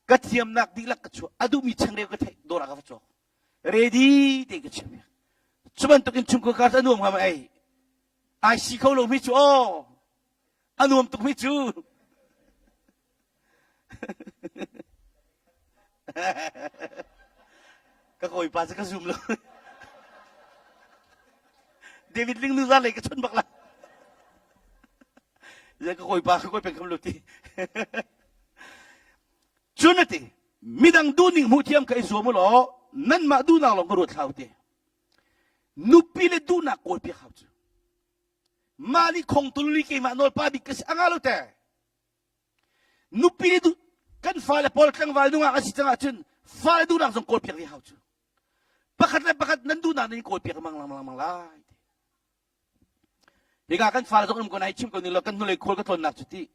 ka thiamnak dihlak ka chuah a duhmi changreu ka theih dawr ah ka va cawk ready te ka chiah piak cu bantuk in chungkhar kar a nuam hnga ma ei ai si kho lo mi cu aw a nuam tuk mi cu ka kawipa cu ka zum lo David Ling nu za lei ka chun bak la ya ka kawipa ka kawi peng kham lo ti cun ati midang duhning hmuh thiam ka i zuam u law nanmah duhnak lawng ka ruat hlah u ti nupi le duhnak kawl piak hau cu mah nih khong tulli keimah nawl pa bik ka si anga lo te Nupi nih kan fale pawl tlangval nungak a si cang ahcun fale duhnak zong kawlpiak ve hau cu. Pakhat le pakhat nan duhnak nan kawlpiak lengmang lengmang lai. Hika kan fale zong um ko nai chim ko ning lo kan hnulei khual ka tlawnnak cu ti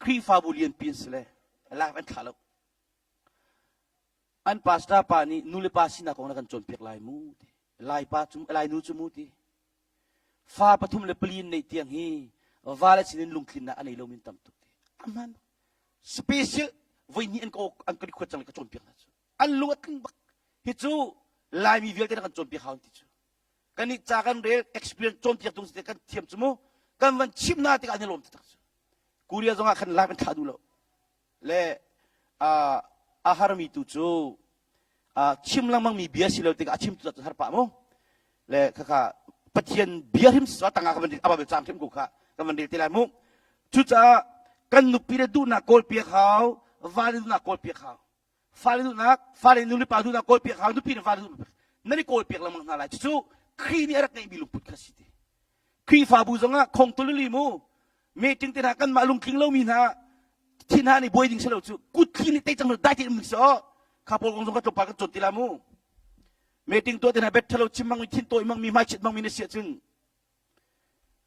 Khrihfabu lianpi an si le live an thlah lo. An pastor pa nih nu le pa sinak kong na kan cawnpiak lai mu ti. Lai pa cu lai nu cu mu ti. Fa pathum le pali in neih tiang hi vale sinin lungtlinnak a nei lomi an tam tuk ti. Aman. Special voi hnih an ka an ka request cang le ka cawnpiak hna cu. An lung a tling bak. Hi cu Laimi vialte na kan cawnpiak hau ti cu. Kan nih ca kan rel experience cawnpiak tung si kan thiam cu mu. Kan van chim hna tikah an i lawm taktak cu. Korea zong ah khan live an thlah duh lo. Le a harmi tu cu chim lengmangmi bia si lo tikah a chimtu cu har pah mu le khakha Pathian bia hrim si tangah ka van a Bible caang hrim ko kha kan van rel te lai mu cucaah kan nupi le duhnak kawl piak hau vale duhnak kawl piak hau fale duhnak fale nu le pa duhnak kawl piak hau nupi le fale duhnak nan i kawl piak lengmang hna lai cucu Khrih nih a rak ngeihmi lungput kha si ti Khrihfabu zongah khong tulili mu meeting te hna kanmah lungtling lomi hna thin hna nih buai ding si lo cu kut thli nih tei cang dai te um si o kha pawl kong zong ka tlawmpal kan cawn ti la mu meeting tuah te hna bet thalo chim mang mi thin tawi mang mi hmai chit mang mi na si ahcun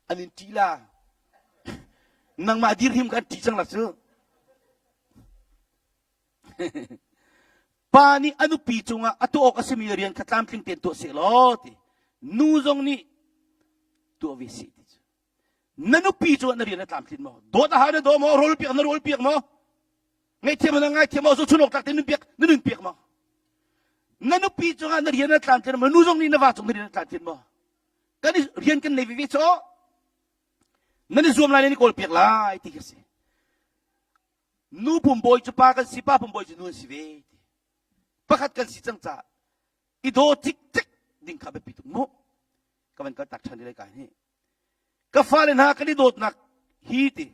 an in ṭih la nangmah dir him kan ṭih cang la cu Pa nih a nupi cungah a tuah awk a simi rian kha tlamtling tein tuah seh law ti. Nu zong nih tuah ve seh ti cu. Na nupi cungah na rian a tlamtlin maw? Dawt a hau na daw maw? Rawl piak na rawl piak maw? Ngaihthiam na ngaithiam maw? Zohchun awk tlak tein nun piak na nun piak maw? Na nupi cungah na rian a tlamtlin maw? Nu zong nih na va cung na rian a tlamtlin maw? Kan i rian kan nei veve cu nan i zuam lai nan i kawl piak lai ti khi si. Nu pumbawi cu pa kan si, pa pumbawi cu nu an si ve. Pakhat kan si cang caah i daw cikcek ding kha biapi tuk mu. Ka van kal tak ṭhan lai ka hi. Ka fale hna kan i dawtnak hi ti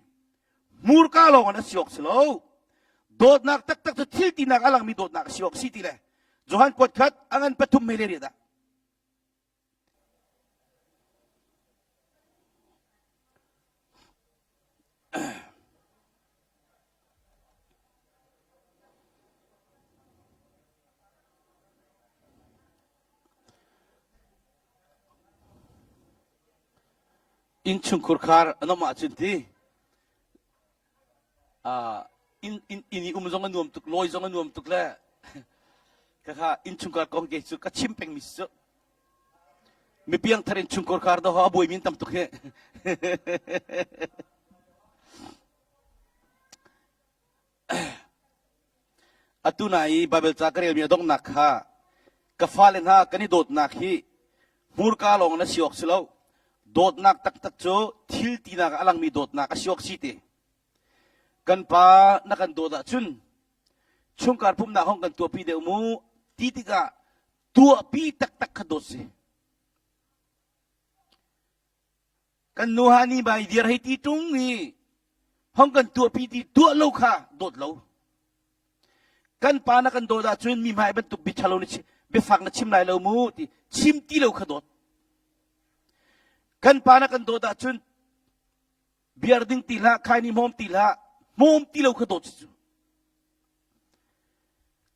hmurka lawng in a si awk si lo. Dawtnak taktak cu thil tinak a langmi dawtnak a si awk si ti le Johan kuat khat a ngan pathum mei le riat ah Innchungkhur khar an um ahcun ti inn inn inn i um zong a nuam tuk lawi zong a nuam tuk le khakha innchungkhar kong ke cu ka chim pengmi si cu mi piangthar innchungkhar khar do a buaimi tam tuk hi atu na i Bible ca ka relmi a donghnak kha ka fale hna kan i dawtnak hi hmurka lawng na si awk si lo dawtnak taktak cu thil tinak a langmi dawtnak a si awk si ti kan pa na kan dawt ahcun chungkhar pumhnak hong kan tuahpi deuh mu ti tikah tuahpi taktak kha dawt si Kan nu ha ni bai dir hei ti tung i hong kan tuahpi ti tuah lo kha dawt lo. Kan pa na kan dawt ahcun mi hmai bantuk bia ṭhalo na chim biafak na chim lai lo mu ti chim ti lo kha dawt. Kan pa na kan dawt ahcun biar ding ti hlah, khaini hmawm ti hlah, hmawm ti lo kha dawt si cu.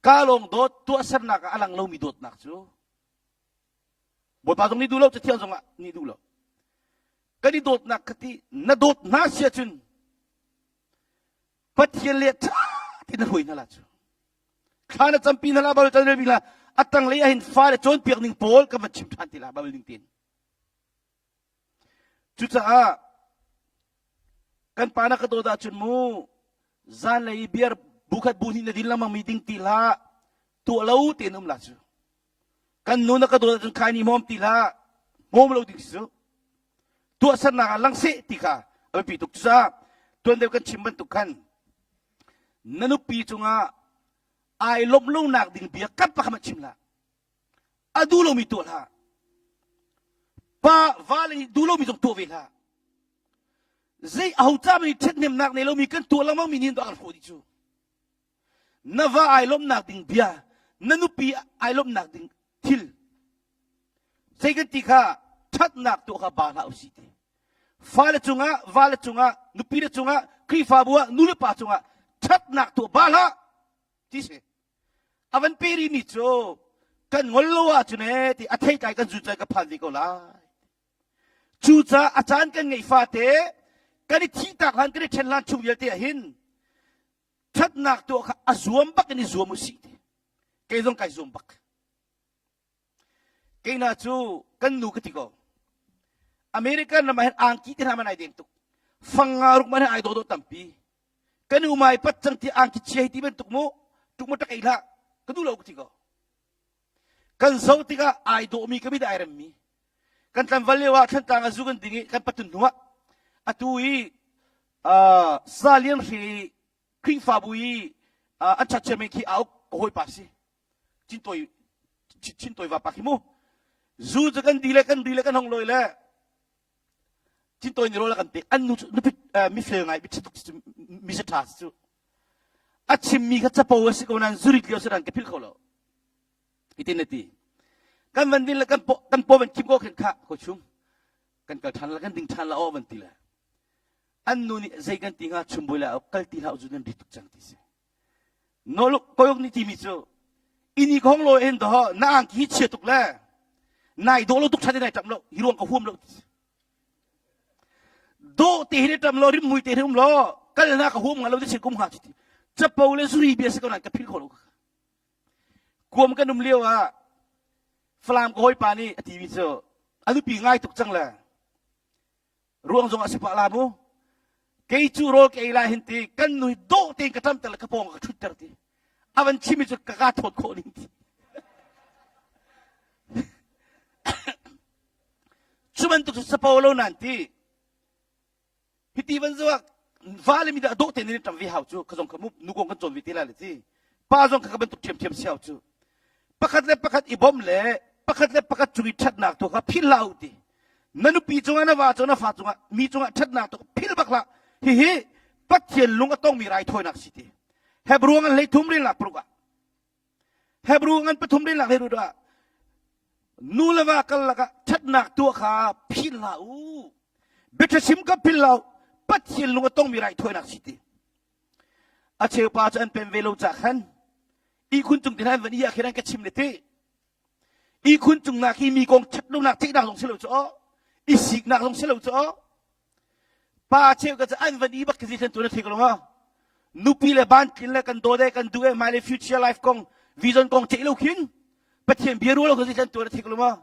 Ka lawng dawt tuahsernak ah a lang lomi dawtnak cu Bawipa zong nih duh lo, Cathiang zong ah nih duh lo. Kan i dawtnak kha ti na dawt hna si ahcun Pathian le ṭha tein na hruai hna la cu. Thla na campi hna la, Baibal can la, a tanglei ah hin fale cawnpiak ning pawl kan van chim ṭhan ti la, Baibal ning tein. Cucaah kan pa na ka dawt ahcun mu zanlei i beer bukhat bu hnih na din lengmang mi ding ti hlah tuah lo tein um la cu kan nu na ka dawt ahcun khai ni hmawm ti hlah hmawm lo ding si cu tuahsernak ah lang seh ti kha a biapi tuk cucaah tuan deuh kan chim bantuk khan na nupi cungah ai lawmh lonak ding bia kan pakhat chim hlah A duh lomi tuah hlah. Pa vale nih duh lomi zong tuah ve hlah. Zei aho ca nih ṭhathnemnak nei lomi kan tuah lengmang mi nih an hrawh dih cu. Na va ai lawmhnak ding bia, na nupi ai lawmhnak ding thil. Zei kan ti kha ṭhatnak tuah kha ba hlah usih ti. Fale cungah, vale cungah, nupi le cungah, Khrihfabu ah, nu le pa cungah ṭhatnak tuah ba hlah ti si. A van pe rihmi cu kan ngol lo ahcun ee ti a theitlai kan zun cai ka phan ve ko lai. Cucaah a caan kan ngeih fate kan i thihtak hlan kan i ṭhen hlan chung vialte ah hin ṭhatnak tuah kha a zuam bak in i zuam u sih ti. Kei zong kai zuam bak. Kei hna cu kan nu ka ti ko. American ram ah hin angki te hna man ai deng tuk. Fang nga ruk man ai dawh tampi. Kan u mai pat cang ti angki chia hi ti bantuk mu tuk mu tak ei hlah. Ka duh lo ka ti ko. Kan zo tikah ai dawh mi ka mit ai rem mi. Kan tlanval lio ah thlantlang a zu kan ding i kan patun hnu ah atu i uh, sa lian hri Khrihfabu i uh, an chat chairman khi a uk ka hawipa si. Chintawi Chintawi vapa khi mu zu cu kan di le kan ri le kan hong loi le Chintawi ni rawl kan pek an nu nupi mifel ngai mi tuk mi ṭha cu a chimmi kha capo a si ko nain zurit lio si ran ka philh kho lo itin na ti kan van din le kan po kan po van khim ko khin kha ko chum kan kal ṭhan la kan ding ṭhan la aw van ti le an nu nih zei kan ti hnga chum bui la kal ti hlah zu nan ri tuk cang ti si Koyok nih timi cu ini khong lo in do na angki hi chia tuk le nai dawh lo tuk ṭhan nai ṭam lo hi ruang ka huam lo dawh te hi ṭam lo rim mui te hi um lo kal na ka huam nga lo ti kum ha ti capo le zuri bia si ko nan ka phil kho lo kuam kan um lio ah Falam ka hawipa nih a timi cu a nupi ngai tuk cang le Ruang zong a si pah la mu. Kei cu rawl ka ei lai hin ti kan nu hi dawh tein ka ṭamter le ka pawng ka ṭhutter ti. A van chimmi cu ka ka thawt khawh ning ti. Cu bantuk cu sapo lo nan ti. Hiti van zuak va le mi dah dawh tein in ṭam ve hau cu ka zong kha mu nu kong kan cawn ve te lai le ti. Pa zong kha ka bantuk ṭhiamṭhiam si hau cu. Pakhat le pakhat i bawmh le pakhat le pakhat cung i ṭhatnak tu kha philh hlah u ti. Na nupi cungah na va cungah na fa cungah mi cungah ṭhatnak tu philh bak hlah. Hihi Pathian lung a tongmi raithawinak si ti. Hebrew ngan hlei thum relnak paruk ah Hebrew ngan pathum relnak hlei rut ah nu le va kal lakah ṭhatnak tuah kha philh hlah u. Biaṭha chim ka philh hlah u. Pathian lung a tongmi raithawinak si ti. A cheu pa cu an pem ve lo cah khan ihkhun cung tin an van i ah khin an ka chim le ti. Ihkhun cung nak hi mi kong ṭhat lonak theihnak zong si lo cu aw. I siknak zong si lo cu aw. Pa cheu ka cu an van i bak ka zi tu na thei ko lo ma. Nupi le ban tlin le kan dawt e kan duh e my le future life kong vision kong ceih lo khin Pathian bia rual lo ka zi tu na thei ko lo ma.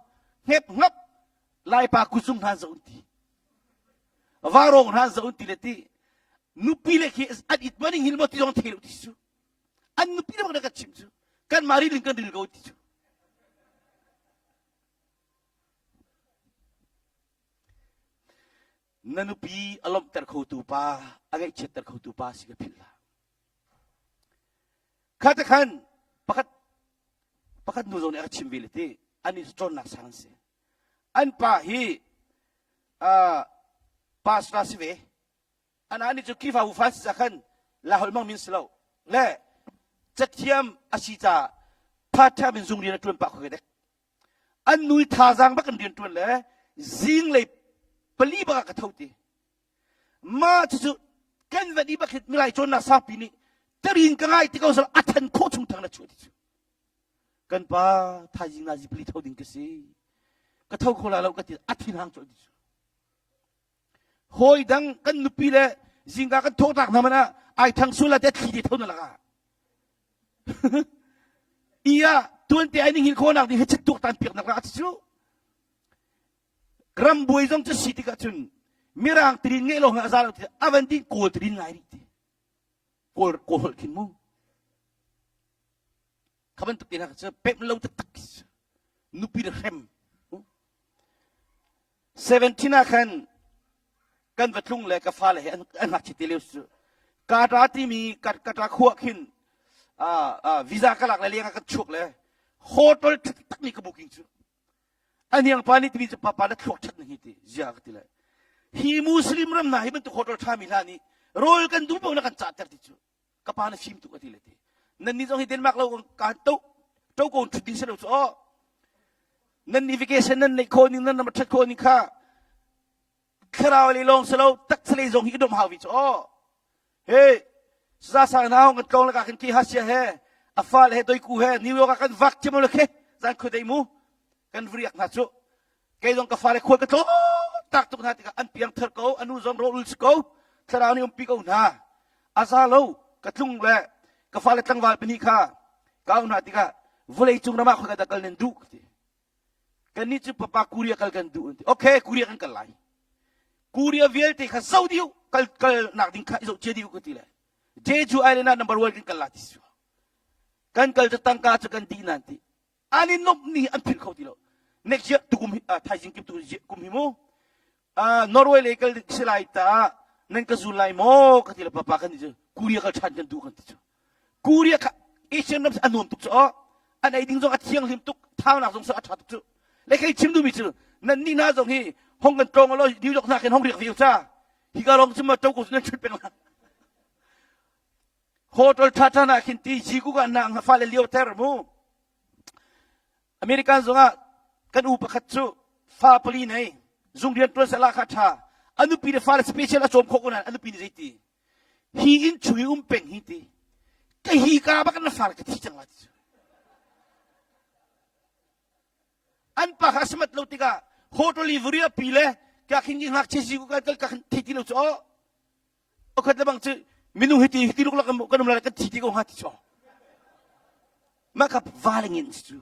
Hngep ngap Laipa kuzung hna zo ti. Varong hna zo ti le ti. Nupi le khi an it maning hil mo ti zong thei lo ti su. An nupi le bak kan chim cu. Kan mah rilin kan ril ko ti cu. Na nupi a lawmhter khotu pa, a ngaihchiatter khotu pa si ka philh hlah. Kha te khan pakhat pakhat nu zong nih a ka chim ve le ti an i cawnnak sang an si. An pa hi uh, pastor si ve. Ana nih cu Khrihfabu fa si ca khan la holh mang min si lo. Le cathiam a si ca part time in zung rian a ṭuan pah kho dek. An nu i thazaang bak in rian ṭuan le zinglei Pali bak ah ka tho ti. Ma cucu kan van i bak hin milai cawnnak sangpi nih tarin ka ngai ti ko sal a than khawh chung thang na chuah ti cu. Kan pa thaizing nazi pali tho ding ka si. Ka tho kho la lo ka ti a thin hang colh ti cu. Hawi dang kan nupi le zingka kan thawhtak hna man ah ai thang sul la te thli te tho na laka. Iya tuan te ai ning hin khawnak ding he chet tuak tan piak nak ra cu. Ram buai zong cu si tikah cun mirang tirin ngeih lo a za lo ti avan din kawl tirin ngai rih ti. Kawl kawl holh khin mu. Kha bantuk te hna cu pemh lo taktak nupi le hrem. 17 ah khan kan va tlung le ka fale he an ngakchia te lio cu Kata timi Kata khua khin visa ka lak le leng ah kan chuak le hotel taktak mi ka booking cu a hniang pa nih timi cu papa na thluak ṭhat na hi ti zia ka ti le hi muslim ram hna hi bantuk hotel ṭha mi hna nih rawl kan duh paoh na kan cahter ti cu ka pa na fim tuk a ti le ti nan nih zong hi Denmark lo ka to to ko ṭhut ding si lo cu aw nan nih vacation nan neih khawh ning nan ram ṭhat khawh ning kha thlarau lei lawng si lo taksa lei zong hi i dom hau vi cu aw he sa sang na kan tlong laka kan ki hasia he a fal he doiku he New York ah kan vak thiam lo khe zan khoi dei mu kan vriak hna cu kei zong ka fale khual ka tlawm tak tuk hna tikah an piang thar ko anu zong rawlul si ko thlarau nih umpi ko hna a za lo ka tlung le ka fale tlangval pahnih kha ka au hna tikah vawlei cung ram ah khoi ka dah kal nan duh ti kannih cu papa Korea kal kan duh an ti okay Korea kan kal lai Korea vialte kha zo dih kal kal nak ding kha i zoh cia dih ka ti le Jeju Island ah number one kan kal la ti su kan kal cu tangka cu kan dih nan ti an i nuamh ni an philh kho ti lo next year tukum thaizing kim tu kum hi mu Norway lei kal si lai ta nan ka zul lai maw ka ti le papa kan ti cu Korea kal ṭhan kan duh kan ti cu Korea kha Asian ram a nuam tuk cu aw an ei ding zong a thianghlim tuk thaunak zong a ṭha tuk cu le kei chim duhmi cu nan ni hna zong hi hong kan tlawng lo New York hna khin hong riak ve ca hi ka lawng cu ma to ko nan ṭhut peng la hotel ṭha ṭha na khin ti ji ku ka na fale lio ter mu American zongah kan u pakhat cu fa pali nei zung rian ṭuan seh la kha ṭha a nupi le fale special a cawm khawh ko nain a nupi nih zeiti hi inn chung i um peng hi ti ka hi ka bak na fale ka thi cang la ti cu an pa kha samat lo tikah hotel i varia pi le ka khin ki ngakchia si ku ka ka khin thei ti lo cu Pakhat le bang cu minung hiti hiti luklak kan um lai kan thi ti ko hnga ti cu. Mah kha va le ngin si cu.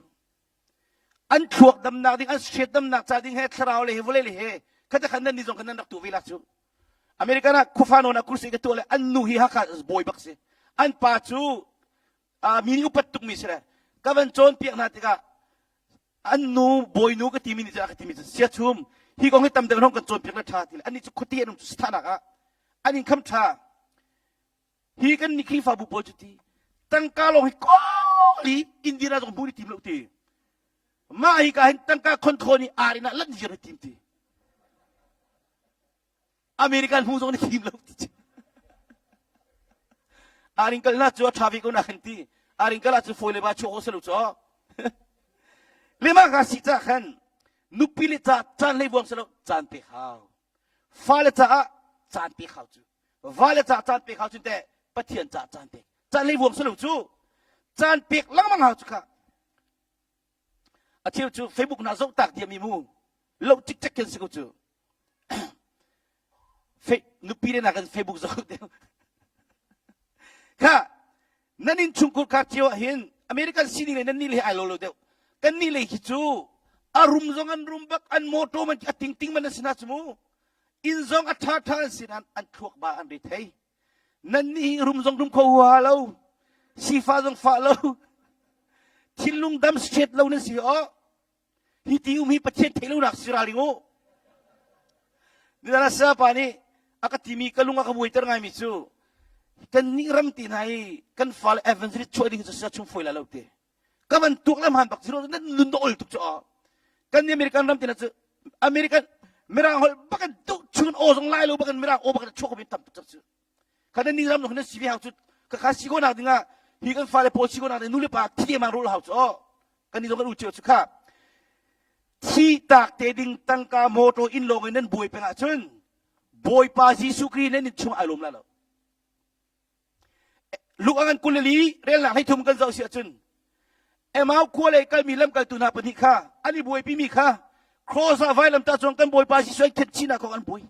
An thluak damnak ding, an hriat damnak ca ding he, thlarau le he, vawlei le he, khata khan nan ni zong khan nan rak tu ve la cu. American ah khuafa nawn ah kursi ka tuah le an nu hi Hakha bawi bak si. An pa cu mi nih upat tukmi si le ka van cawn piak hna tikah an nu bawinu ka timi nih cun a ka timi cu siachum hi kong hi tam deuh hong kan cawnpiak le ṭha ti le annih cu khuati an um cu sithanak ah an income ṭha hi kan nih Khrihfabu pawl cu ti tangka lawng hi kawl i Indiana zong hmu ni tim lo ti mah hi ka hin tangka khon i ar in ah lan zir tim ti American hmu zong na thim lo ti Aring kal na cu a ṭha ve ko na kan ti. Aring kal ah cu fawi le ba chuak se lo cu. Lema ka si ca khan nupi le ca caan hlei buang se lo caan pek hau. Fale caah caan pek hau cu. Vale ca caan pek hau cun te Pathian ca caan pek. Caan hlei buang se lo cu. Caan pek lengmang hau cu kha. A cheu cu Facebook na zoh tak diam i mu. Lo cikcek khin si ko cu. Nupi le nakin Facebook zoh deuh. Kha nan inn chungkhur kha cio ah hin American sining le nan nih le ai lo lo deuh. Kan nih le hi cu a rum zong an rum bak an motor man a ting ting man an si na cu mu. Inn zong a tha tha an si nain an thluak ba an re thei. Nan nih hi rum zong rum kho huaha lo. Sifa zong fa lo. Thinlung dam straight lo nan si o. Hi ti um hi Pathian theih lonak si ralring u. Nidana sayapa nih a ka timi ka lung a ka buaiter ngaimi cu kan nih ram ti hna i kan fale evangelist chuah ding cu sia chung foi la lo te. Ka van tuak le hman bak zero nan nun do ol tuk cu kan nih American ram ti na cu American mirang holh bakan duh chun aw zong lai lo bakan mirang aw bakan chuak ko tam tuk cu. Kan nih ram zong nan si ve hau cu ka kha si ko nak ding ah hi kan fale pawl si ko nak ding nu le pa thi mang rul hau cu kan ni zong kan u cio cu kha. Thi tak te ding tangka motor inn lawng in nan buai peng ahcun Bawipa Jesuh Khrih nan in chung ai lawm lai lo. Luke a ngan 24 relnak 13 kan zoh si ahcun Emau khua lei kalmi lamkaltu hna pahnih kha an i buaipimi kha cross ah vailamtah cung kan Bawipa Jesuh an khenh chihnak kong an buai.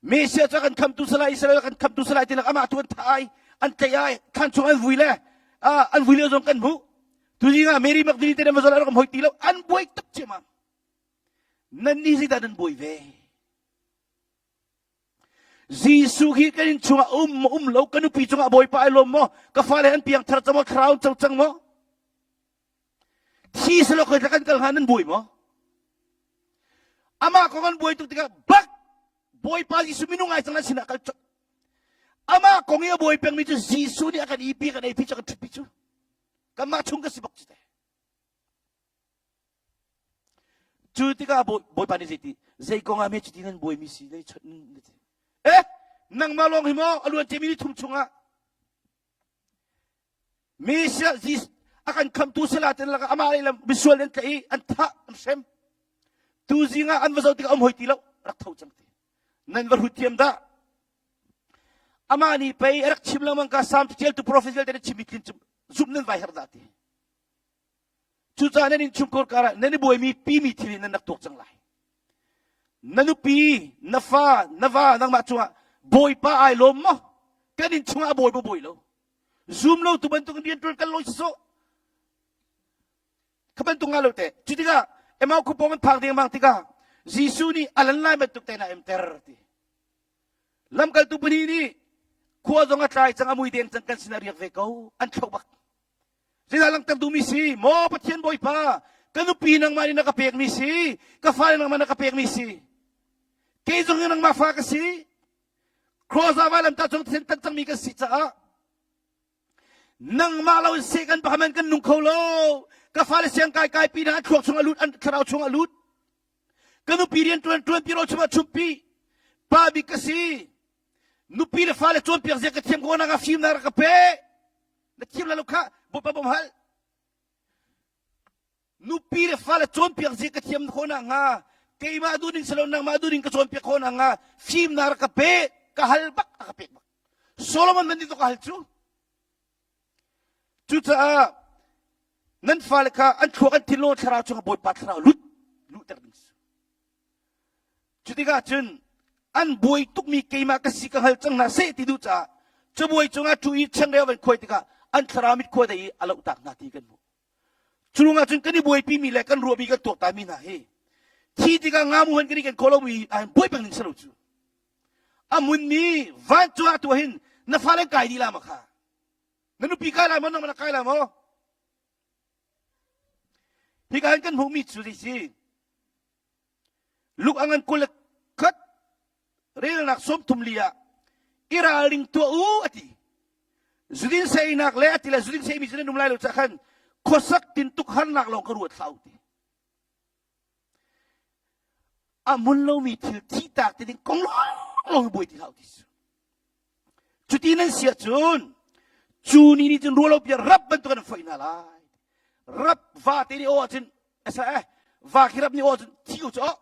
Messiah cu kan khamtu salai Israel kan khamtu salai ti amah tu an thah ai an tlaih ai thlan chung an vui le an vui lio zong kan hmuh tuzing ah Mary Magdalene te nan rak hoi ti lo an buai tuk ciamam nan nih zeidah nan buai ve Jesuh hi kan in chungah um maw um lo ka nupi cungah Bawipa ai lawm maw ka fale an piang thar cang maw thlarau co cang maw thi selo khoi kan kal hnga nan buai maw Amah kong an buai tuk tikah bak Bawipa Jesuh minung ai cang nan sinah kal cot. Amah kong i a buai pengmi cu Jesuh nih a kan ipi kan eipi cu kan ṭhutpi cu. Kanmah chung ka si bak cu te. Cu tikah Bawipa nih zeiti zei kong ah me cuti nan buaimi si nei chot Eh nangmah lawng hi maw a luan ciami ni thum chungah Messiah Jesus a kan khamtu sala ten lakah amah lei lam misual an tlaih i an thah an hrem tu zing ah an va zoh tikah um hoi ti lo rak tho cang ti nan va hrut thiam dah amah nih pei a rak chim lengmang ka sam tialtu prophet vialte na chimmi tlin cu zumh nan vai herh dah ti cucaah nan innchungkhar karah nan i buaimi pimi thil in nan rak tuak cang lai na nupi na fa na va nangmah cungah bawipa ai lawm maw kan inn chungah a bawi maw bawi lo Zum lo tu bantuk in rian ṭuan kan lawi sawsawh. Kha bantuk nga lo te. Cu tikah Emau khuapawng an phak dengmang tikah Jesuh nih a lan lai bantuk te na emter ti. Lamkaltu pahnih nih khua zong a tlai cang a mui deng cang kan sinah riak ve ko an thloh bak. Zeidah langhter duhmi si? Maw Pathian Bawipa, ka nupi nangmah nih na ka pekmi si, ka fale nangmah na ka pekmi si. Kei zong hi nangmah fa ka si. Cross ah vailamtah cung thisen tan cangmi kan si caah nangmah lo in seh kan pakhat kan nung kho lo. Ka fale siang kai kai pi hna an thluak chung a lut, an thlarau chung a lut. Ka nupi rian tuan tuan pi ro chung ah chumpi. Pa bik ka si. Nupi le fale cawnpiak zia ka thiam ko na ka fim na rak ka pe. Na thiam la lo kha Bawipa bawm hal. Nupi le fale cawnpiak zia ka thiam khawh nakhnga keimah duhning si lo nangmah duhning ka cawnpiak khawh nakhnga fimnak rak ka pe ka hal bak a ka pek bak. Solomon man ka hal cu. Cucaah nan fale kha an thluak an thinlung thlarau chungah Bawipa thlarau lut luhter ding si. Cutikah cun an buai tukmi keimah ka si ka hngal cang hna seh ti duh caah cabuai cungah ṭhu i changreu van khuai tikah an thlarau mit khua dei i a lohtak hna ti kan hmuh. Cu cun kan i buaipimi le kan ruahmi kan tuaktami hna hi thi tikah ngamu han kan i ken khawh lomi ah buai peng ning si lo cu. A munmi vancung ah tuah hin na fale kai dih la ma kha? Na nupi kai lai maw nangmah na kai lai maw? Hika hin kan hmuhmi cu zei si? Luk a ngan 21 relnak 34 ah i ralring tuah u a ti. Zudin seinak le a ti le zudin seimi cu nan um lai lo cah khan khuasak tintuk harnak lawng ka ruat hlah u ti. A mun lomi thil thi tak ti ding kong lawng buai ti hlah u ti. Cuti nan si ahcun cu ni nih cun rualo bia rap bantuk an foih hna lai. Rap va te nih aw ahcun asa eh va khi rap nih aw ahcun thi u cu aw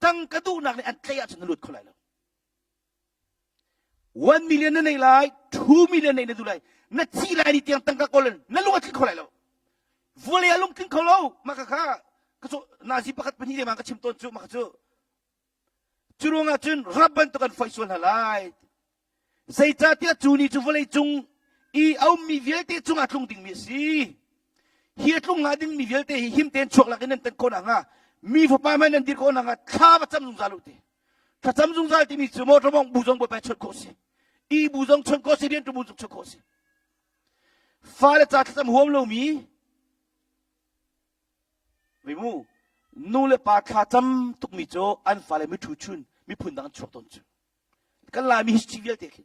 tangka duhnak nih an tlaih ahcun na lut kho lai lo. 1 million na nei lai, 2 million nei na duh lai. Na thi lai ni tiang tangka kawl in na lung a tling kho lai lo. Vawlei a lung tling kho lo. Mah kha kha ka cu nazi pakhat pahnih lengmang ka chim tawn cu mah kha cu Cu ruangah cun rap bantuk an foih sual hna lai. Zeicahtiah cu ni cu vawlei cung i a ummi vialte cungah tlung dingmi a si. Hi a tlung hnga dingmi vialte hi him tein chuak lakin nan tan khawh nakhnga mi fapa hmanh nan dir khawh nakhnga thla va cam zungzal u ti. Thlacam zungzal timi cu motor mong bu zong bawipa chawnh khawh si. I bu zong chawnh khawh si, rianṭuan bu zong chawnh khawh si. Fale ca thlacam huam lomi Mimu nu le pa thla cam tukmi cu an fale miṭhu chun miphun dang an chuak tawn cu. Kan Laimi history vialte khin.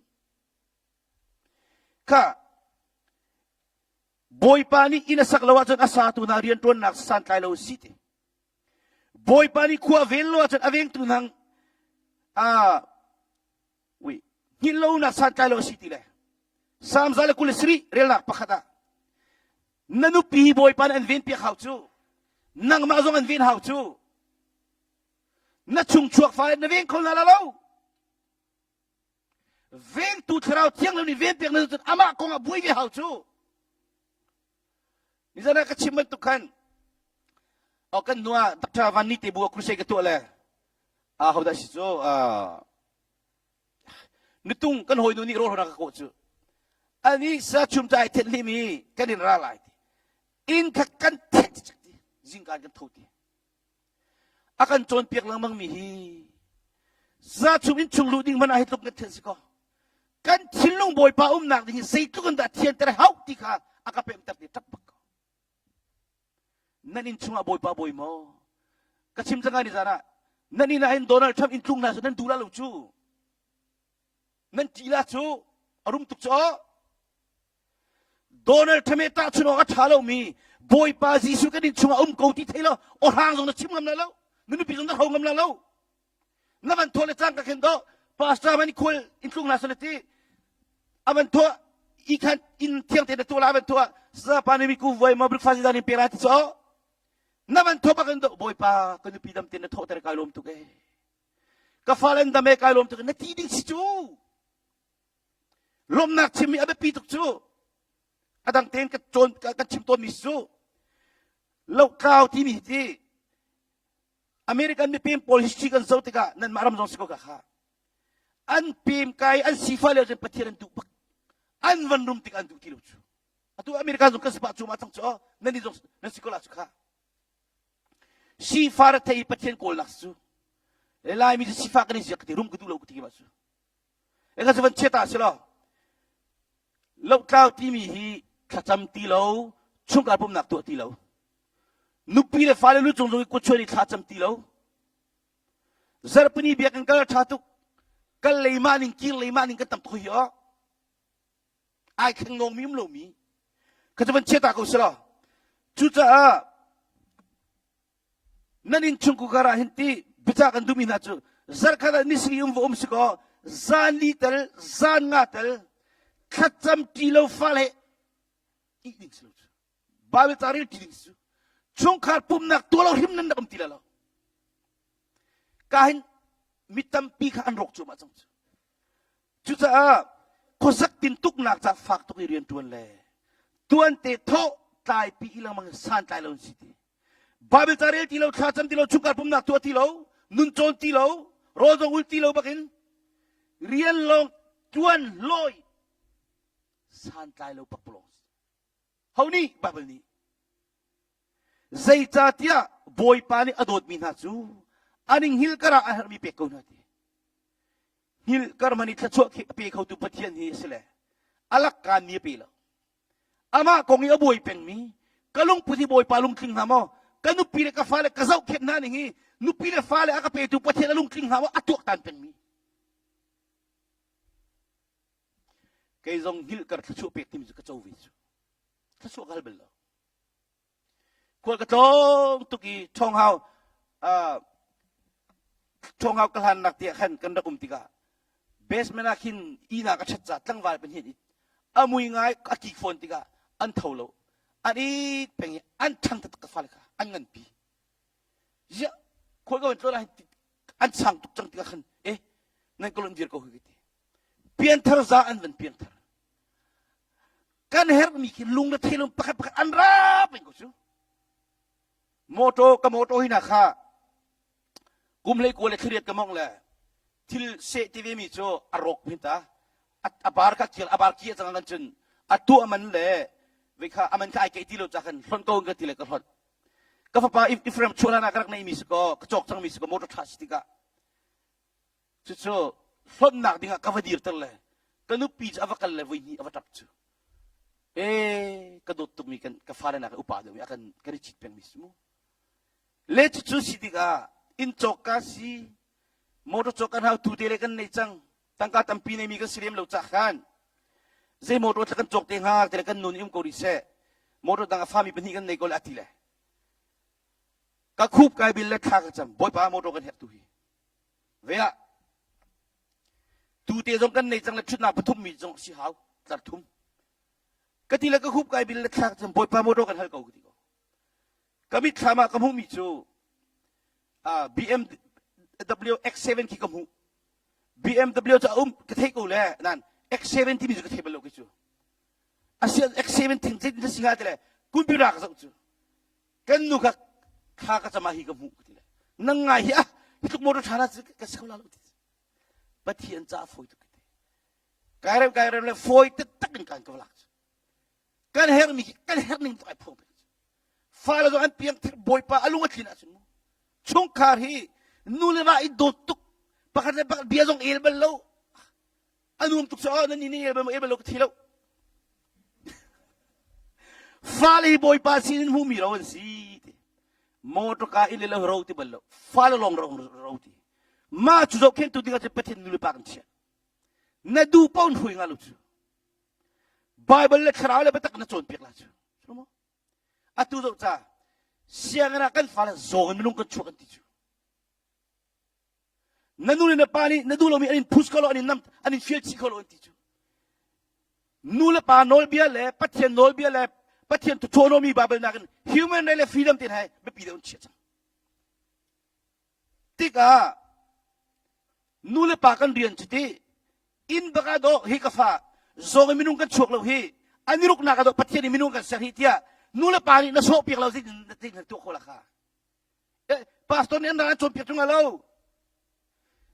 Kha Bawipa nih inn a sak lo ahcun a satu hna rianṭuannak santlai lo si ti. Bawipa nih khua ven lo ahcun a vengtu hna ah ui hngilh lonak santlai lo a si ti le Salm 127 relnak pakhat ah na nupi hi Bawipa nih an venpiak hau cu. Nangmah zong an ven hau cu. Na chungchuak fale na veng kho hna la lo. Vengtu thlarau thianghlim nih ven piak na cun amah kong ah buai ve hau cu. Nizan ah ka chim bantuk khan oh kan hnu ah Dr. Van Ni te bu ah crusade ka tuah le ah hodah si cu nutung kan hawinu nih rawl ka kawh cu ani sa chum cai thet hlim i kan in ra lai ti inn kha kan thet ti zingkaan kan tho ti a kan cawnpiak lengmang mi hi za chung in chung luh ding hmanh ah hi tluk kan thian si ko kan thinlung bawipa umnak ding hi zeitluk in dah thianter hau ti kha a ka pemter ti ṭap bak ko nan inn chungah bawipa bawi maw ka chim cang ni zan ah nan inn ah hin Donald Trump in tlung hna su nan duh la lo cu nan ṭih la cu a rum tuk cu Donald Trump he tahchun awk a ṭha lomi Bawipa Jesuh kan inn chungah um ko ti thei lo awhrang zong na chim ngam la lo na nupi zong na hro ngam la lo na van thawh le cangka khin do pastor man khual in tlung hna sale ti avan thawh i khan inn thiang te na tuah la avan thawh sa pa ni ku voi ma breakfast dan in pe la ti cho na van thawh bak in do Bawipa ka nupi dam te na thawh ter kai lawm tuk e ka fale dam e kai lawm tuk na ti ding si cu Lawmhnak chimmi a biapi tuk cu a dang tein ka cawn kan chim tawnmi cu lohkau timi hi ti American mipem pawl history kan zoh tikah nanmah ram zong si ko ka kha an pem kai an sifa lio cun Pathian an duh bak an van rum tik an duh ti lo cu atu America zong kan si pah cu ma cang cu nan ni zong nan si ko la cu kha sifa ra thei Pathian kawlnak cu Laimi cu sifa kan i ziak ka ti rum ka duh lo ka ti ma cu Eka cu van chiat ah si lo. Lohtlau timi hi thlacam ti lo, chungkhar pumnak tuah ti lo. Nupi le fale lu cung zong i kutchuan i thlacam ti lo. Zarhpini biakinn kal ṭha tuk. Kal lei mah ning kir lei mah ning kan tam tuk hi aw. Ai thleng nawngmi um lomi. Kha cu van chiat ah ko si lo. Cucaah Nan innchungkhar ah hin ti biacah kan duhmi hna cu zarkhat ah nisarih um va um si kaw zan li tel zan nga tel thlacam ṭi lo fale ih ding si lo cu Bible ca rel ṭi ding si cu chungkhar pumnak tuah lo hrim nan rak um ti lai lo ka hin mi tampi kha an rawk cuahmah cang cu Cucaah khuasak tintuknak ca fak tuk i rianṭuan le tuante thawh tlaipi i lengmang santlai lo si ti. Bible ca rel ti lo, thlacam ti lo, chungkhar pumnak tuah ti lo, nun cawn ti lo, rawl zong ul ti lo bakin rian lawng ṭuan lawi santlai lo pakpalawng. Ho nih? Bible nih. Zeicahtiah Bawipa nih a dawtmi hna cu an i hngilh karah a herhmi pek ko hna ti. Hngilh kar man i thluachuah a pe khotu Pathian hi a si le a lakkaan mi a pe lo. Amah kong i a buai pengmi ka lungput hi Bawipa lungtling hna maw? Ka nupi le ka fale ka zohkhenh hna ning hi nupi le fale a ka petu Pathian a lungtling hna maw? A tuaktan pengmi. Kei zong hngilh kar thluachuah pek timi cu ka co ve cu. Thluachuah ka hal bal lo. Khual ka tlawng tuk i ṭhawnghau ṭhawnghau ka hlannak tiah khan kan rak um tikah basement ah khin ihnak a ṭhat ca tlangval pahnih an it. A mui ngai a kik fawn tikah an tho lo. An it peng i an ṭhang taktak ka fale kha an nganpi. Ziah khual ka van tlawn ah hin an sang tuk cang tikah khan eh nan ka lon vir ko hi ka ti. Pianthar za an van piangthar. Kan herhmi khi lung le thelung pakhat pakhat an ra peng ko cu. Motor ka motor hi na kha kum hlei kual le thlariat ka mong le thil seh ti ve mi cu a rawk hin ta a bar ka kial a bar ki cang kan cun a tuah man le ve kha aman kha ai ke ti lo cha khan hlon ko ka ti le ka hlon ka fapa Ephraim chuah hlan ah ka rak nei mi si ko ka cawk cang mi si ko motor tha si tikah Cucu hlonhnak dingah ka va dirter le ka nupi cu a va kal le voi hnih a va ṭap cu. Ee, ka dawt tukmi kan ka fale nak upa deuhmi a kan kan i cit pengmi si mu. Le cucu si tikah inn cawk ka si, motor cawk kan hau tu te le kan nei cang, tangka tampi neimi kan si lem lo cah khan zei motor thla kan cawk te hnga te le kan nun i um ko rih seh. Motor dang a fami pahnih kan nei ko le a ti le. Ka khup kai bil le thla ka cam, Bawipa motor kan herh tu hi. Ve ah tute zong kan nei cang le ṭhutnak pathum mi zong si hau tlar thum. Ka ti le ka hup kai bil le thlak cun Bawipa motor kan hal ko ka ti ko. Ka mitthlam ah ka hmuhmi cu BMW X7 khi ka hmuh. BMW cu a um ka theih ko le nan X7 timi cu ka thei bal lo kei cu. Asi X7 thing zeitin si hnga ti le computer ka zoh cu. Kan nu kha thla ka cam ah hi ka hmuh ka ti le. Nang ngai hi ah hi tluk motor tha na ka si kho la lo ti. Pathian ca fawi tuk ti. Kai rem kai rem le fawi taktak in kan ka lak cu. Kan hermi khi kan herh ning tuk ai phuang peng cu. Fale zong an piang thir bawipa a lung a tlin ahcun mu. Chungkhar hi nu le va i dawt tuk pakhat le pakhat bia zong el bal lo. A nuam tuk cu nan ni el bal el bal lo ka thi lo. Fale hi bawipa sin in hmuhmi ro an si ti. Motor ka in le lo ro ti bal lo. Fale lawng ro ro ti. Mah cu zohkhentu ding ahcun Pathian nu le pa kan chiah. Na duh paoh in hruai nga lo cu. Bible le thlarau le biatak na cawnpiak la cu. Atu zoh ca sianginn ah kan fale zawng in minung kan chuak an ti cu. Na nu le na pa nih na duh lomi an in push kho lo an in nam an in fial chih kho lo an ti cu. Nu le pa nawlbia le Pathian nawlbia le Pathian autonomy Bible nakin human right le freedom te hai biapi deuh an chiah cang. Tikah nu le pa kan rian cu ti inn bak ah dawh hi ka fa zawng in minung kan chuak lo hi an i ruknak ah dawh Pathian in minung kan ser hi tiah nu le pa nih na sawh piak lo zeitin na tuah kho la kha eh, pastor nih an rak an cawnpiak ṭung lo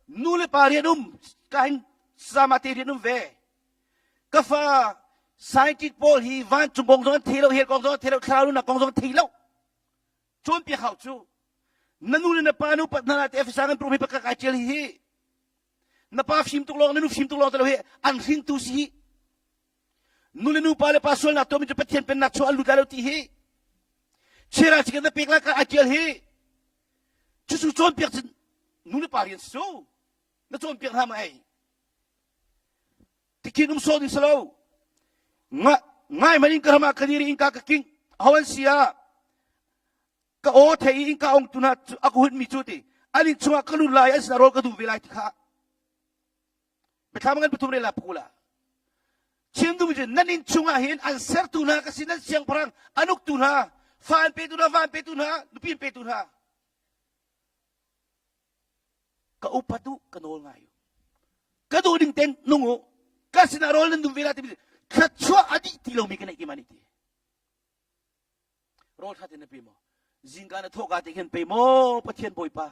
nu le pa rian um ka hin sama te rian um ve ka fa scientist pawl hi vancung kong zong an thei lo hell kong zong an thei lo thlarau nunnak kong zong an thei lo cawnpiak hau cu na nu le na pa nu pat hna te Efesa kan prum hi pakhat kai tial hi hi na pa fim tuk lawng na nu fim tuk lawng te lo hi an hringtu si hi nu le nu pa le pa sualnak tuahmi cu Pathian pennak chung an lut lai lo ti hi chera chikan na pek lai ka ai tial hi cucu cawnpiak cu nu le pa rian si cu na cawnpiak hna ma ei tikhin um sawh ding si lo ngai man in ka ram ah ka dir i innka ka king ho an si ah ka aw thei i innka ong tu hna a ka hunmi cu ti an inn chungah ka lut lai an sinah rawl ka duh ve lai ti kha biathlam ngan pathum rel la pukula chim duhmi cu nan inn chungah hin an sertu hna ka si nan siangpahrang an uktu hna fa an petu hna va an petu hna nupi an petu hna Ka upat u, ka nawl ngai u. Ka duh ding ten nung u. Ka sinah rawl nan dum ve la timi thluachuah a dih ti lomi ka neih ti ma nih ti. Rawl tha te na pe maw? Zingka na thawhka te khin pe maw Pathian Bawipa.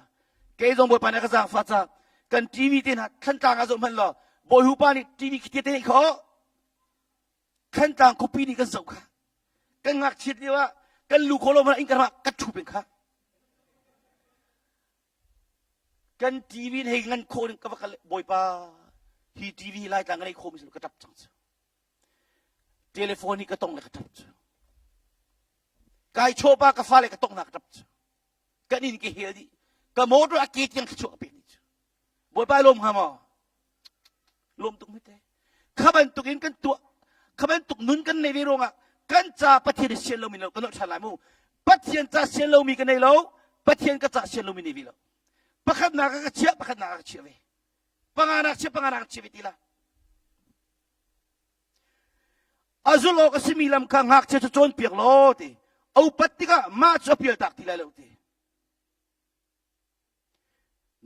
Kei zong Bawipa nih ka zaangfah ca kan TV te hna Thlantlang ah zoh hmanh law Bawi Hupa nih TV khi te te kho Thlantlang khuapi nih kan zoh kha. Kan ngakchiat lio ah kan lu kho lo hmanh in kan rak kan ṭhu peng kha. Kan TV in hei ngan khawh ding ka va kal Bawipa hi TV hi Laitlang ka nei khawmi si ka ṭap cang cu. Telephone hi ka tong le ka ṭap cu. Kai chawpa ka fale ka tong hna ka ṭap cu. Kan inn ka hel dih. Ka motor a ke tiang thluachuah ka pek dih cu. Bawipa lawm hnga maw? Lawm tuk hmete. Kha bantuk in kan tuah kha bantuk nun kan nei ve ruangah kan ca Pathian i sian lomi kan ṭhan lai mu. Pathian ca sian lomi ka nei lo, Pathian ka ca sian lomi nei ve lo. Pakhatnak ah ka chiah, pakhatnak ah ka chiah ve. Panganak chiah, panganak ka chiah ve ti la. A zulh awk a simi lam kha ngakchia cu cawnpiak law ti. A upat tikah mah cu a pialtak ti lai lo ti.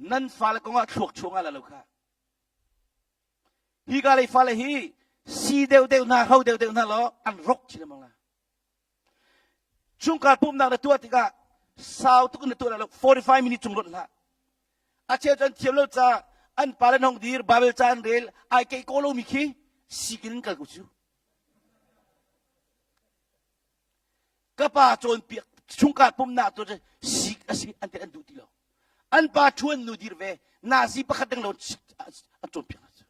Nan fale kongah thluak chuah nga la lo kha. Hi ka lei fale hi si deuh deuh hna, hro deuh deuh hna law an rok chin lengmang la. Chungkhar pumhnak na tuah tikah sau tuk in na tuah lo 45 minute chung rawt hlah. A cheu cu an thiam lo ca an pa le hong dir Bible ca an rel ai keih ko lomi khi sikin in kal ko cu. Ka pa cawnpiak chungkhar pumhnak tu cu sik a si an ti an duh ti lo. An pa ṭhuan nu dir ve nazi pakhat deng lo an cawnpiak hna cu.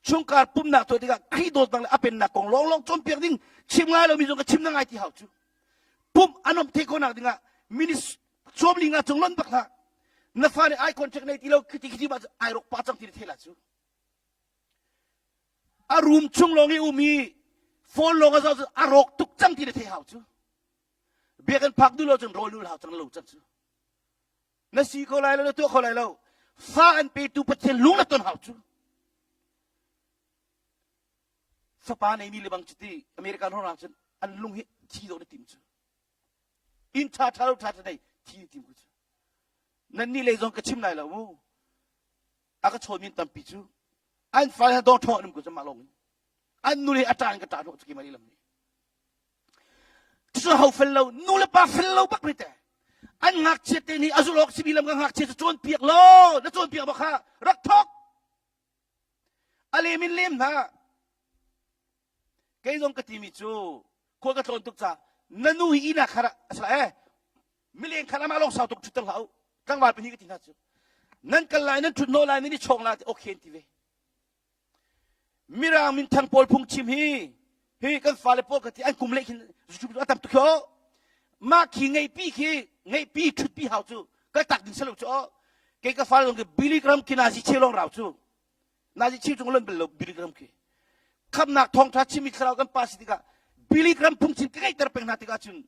Chungkhar pumhnak tuah tikah Khrih dawtnak le a pennak kong lawnglawng cawnpiak ding chim ngai lomi zong ka chim na ngai ti hau cu. Pumh an um theih khawhnak dingah minutes sawm li nga cung lonh bak hlah. Na fa nih eye contact nei ti lo khiti khiti ma ai rok pa cang ti na thei la cu. A room chung lawng i um i phone lawng a zoh cu a rawk tuk cang ti na thei hau cu. Biakinn phak duh lo cun rawl nul hau cang lo cang cu. Na si kho lai lo, na tuah kho lai lo. Fa an petu Pathian lung na ton hau cu. Fapa neimi le bang cu ti American hrawng cun an lung hi thi dawh na tim cu. Inn ṭha ṭha lo ṭha ṭha nei thi tim ku cu. Nan nih lei zong ka chim lai lo mu. A ka chawn min tampi cu an fale dawr ṭhaw an um ko cu mah lawng in. An nu le a ṭa in ka ṭah hnawh cu keimah lehlam nih. Cucu ho fel lo, nu le pa fel lo bak te. An ngakchia te nih a zulh awk simi lam ka ngakchia cu cawnpiak law, na cawnpiak bak kha rak thawk. A lem in lem hna. Kei zong ka timi cu khua ka tlawn tuk ca na nu hi ina khar ah a eh mileng khan amah lawng sau tuk ṭhutter hlah u tlangval pahnih ka ti hna cu nan kal lai nan ṭhut hnawh lai nan i chawng lai ti okay an ti ve mirang minthang pawl phungchim hi hi kan fale pawl ka ti an kum leh khin a tam tuk khi mah khi ngeihpi khi ngeihpi ṭhutpi hau cu kal tak ding si lo cu kei ka fale zong khi Billy Graham khi nazi che lawng rau cu Nazi chim chung lon bel lo Billy Graham khi khamnak thawngtha chimmi thlarau kan pa si tikah Billy Graham phungchim ka ngeihter peng hna tikah cun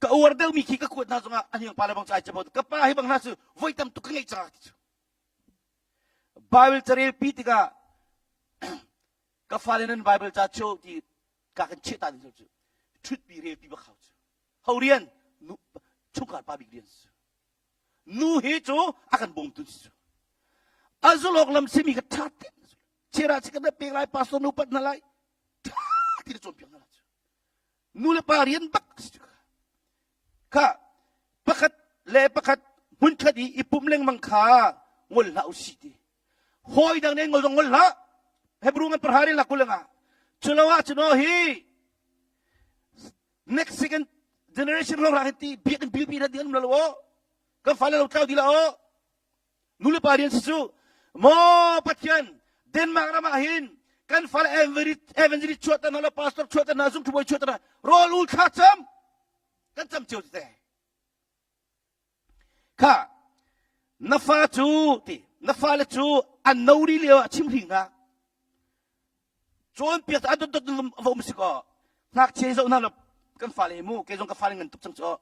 ka uar deuhmi khi ka kuat hna zongah a hniang pa le bang cu ai capo ka pa hi bang hna cu voi tam tuk ka ngeih cang ti cu Bible carel pi tikah ka fale nan Bible ca cheu ti ka kan cheh ta ding cu ṭhutpi rel pi bak hau cu ho rian chungkhar pa bik rian cu Nu hi cu a kan bawmtu si cu. A zulawk lam simi ka ṭha tin chera chi kan pek lai pastor nu pat hna lai ṭha ti na cawnpiak hna lai cu. Nu le pa rian bak si cu. Kha pakhat le pakhat hmunkhat i i pum lengmang kha ngol hlah usih ti. Hawi dang nih ngol zong ngol hlah. Hebrew ngan parha rin la kulenga. Culo ah cuno hi next second generation rong ra ti biakinn bilpi na ding an um lo o kan fale lo tlau di la o nu le pa rian si cu maw pathian Denmark ram ah hin kan fale evangelist chuah tan hna pastor chuah tan hna zung thubawi chuah tan hna rawl ul thla cam kan cam cio te Kha na fa cu ti na fale cu an no ri lio ah chim hring hna. Cawnpiak a dot dot va um si kaw ngakchia zoh hna lo kan fale mu kei zong ka fale ngan tuk cang cu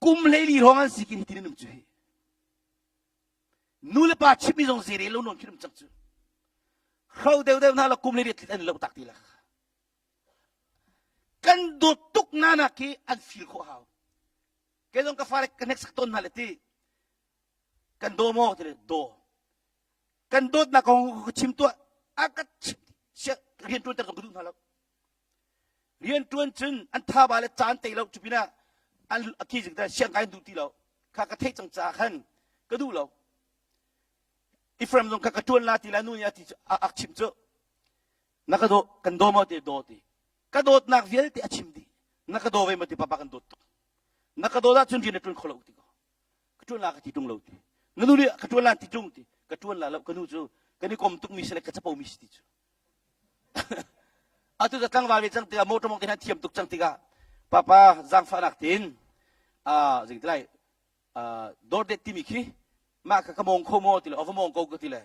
kum hleili hrawng an si kin hi tin um cu hi nu le pa chimmi zong zere lo nawn khin um cang cu hro deuh deuh hna lo kum le riat an lo tak ti la kan dawt tuk na nak khi an feel khawh hau Kei zong ka fale ka hneksak tawn hna le ti kan daw maw ti le daw kan dawtnak kong ka chim tuah a ka chim rian ṭuan ter zong ka duh hna lo rian ṭuan cun an tha ba le caan tei lo cu pinah an a khi zik siang kai an duh ti lo kha ka theih cang caah khan ka duh lo Ephraim zong kha ka ṭuan la ti la nu nih a ti a chim cu na ka daw kan daw maw ti daw ti ka dawtnak vialte a chim dih na ka daw ve maw ti papa kan dawt tuk na ka dawt ahcun rian na ṭuan kho lo ti ko ka ṭuan la ka ti ṭung lo ti na nu nih ka ṭuan la ti ṭung ti ka ṭuan la lo ka nu cu kan i kom tuk mi si le ka capo mi si ti cu atu ca tlangval ve cang tikah motor mong te hna thiam tuk cang tikah papa zaangfahnak tin ah zing ti lai dawrdet timi khi mah ka ka mong kho maw ti le ova mong ko ka ti le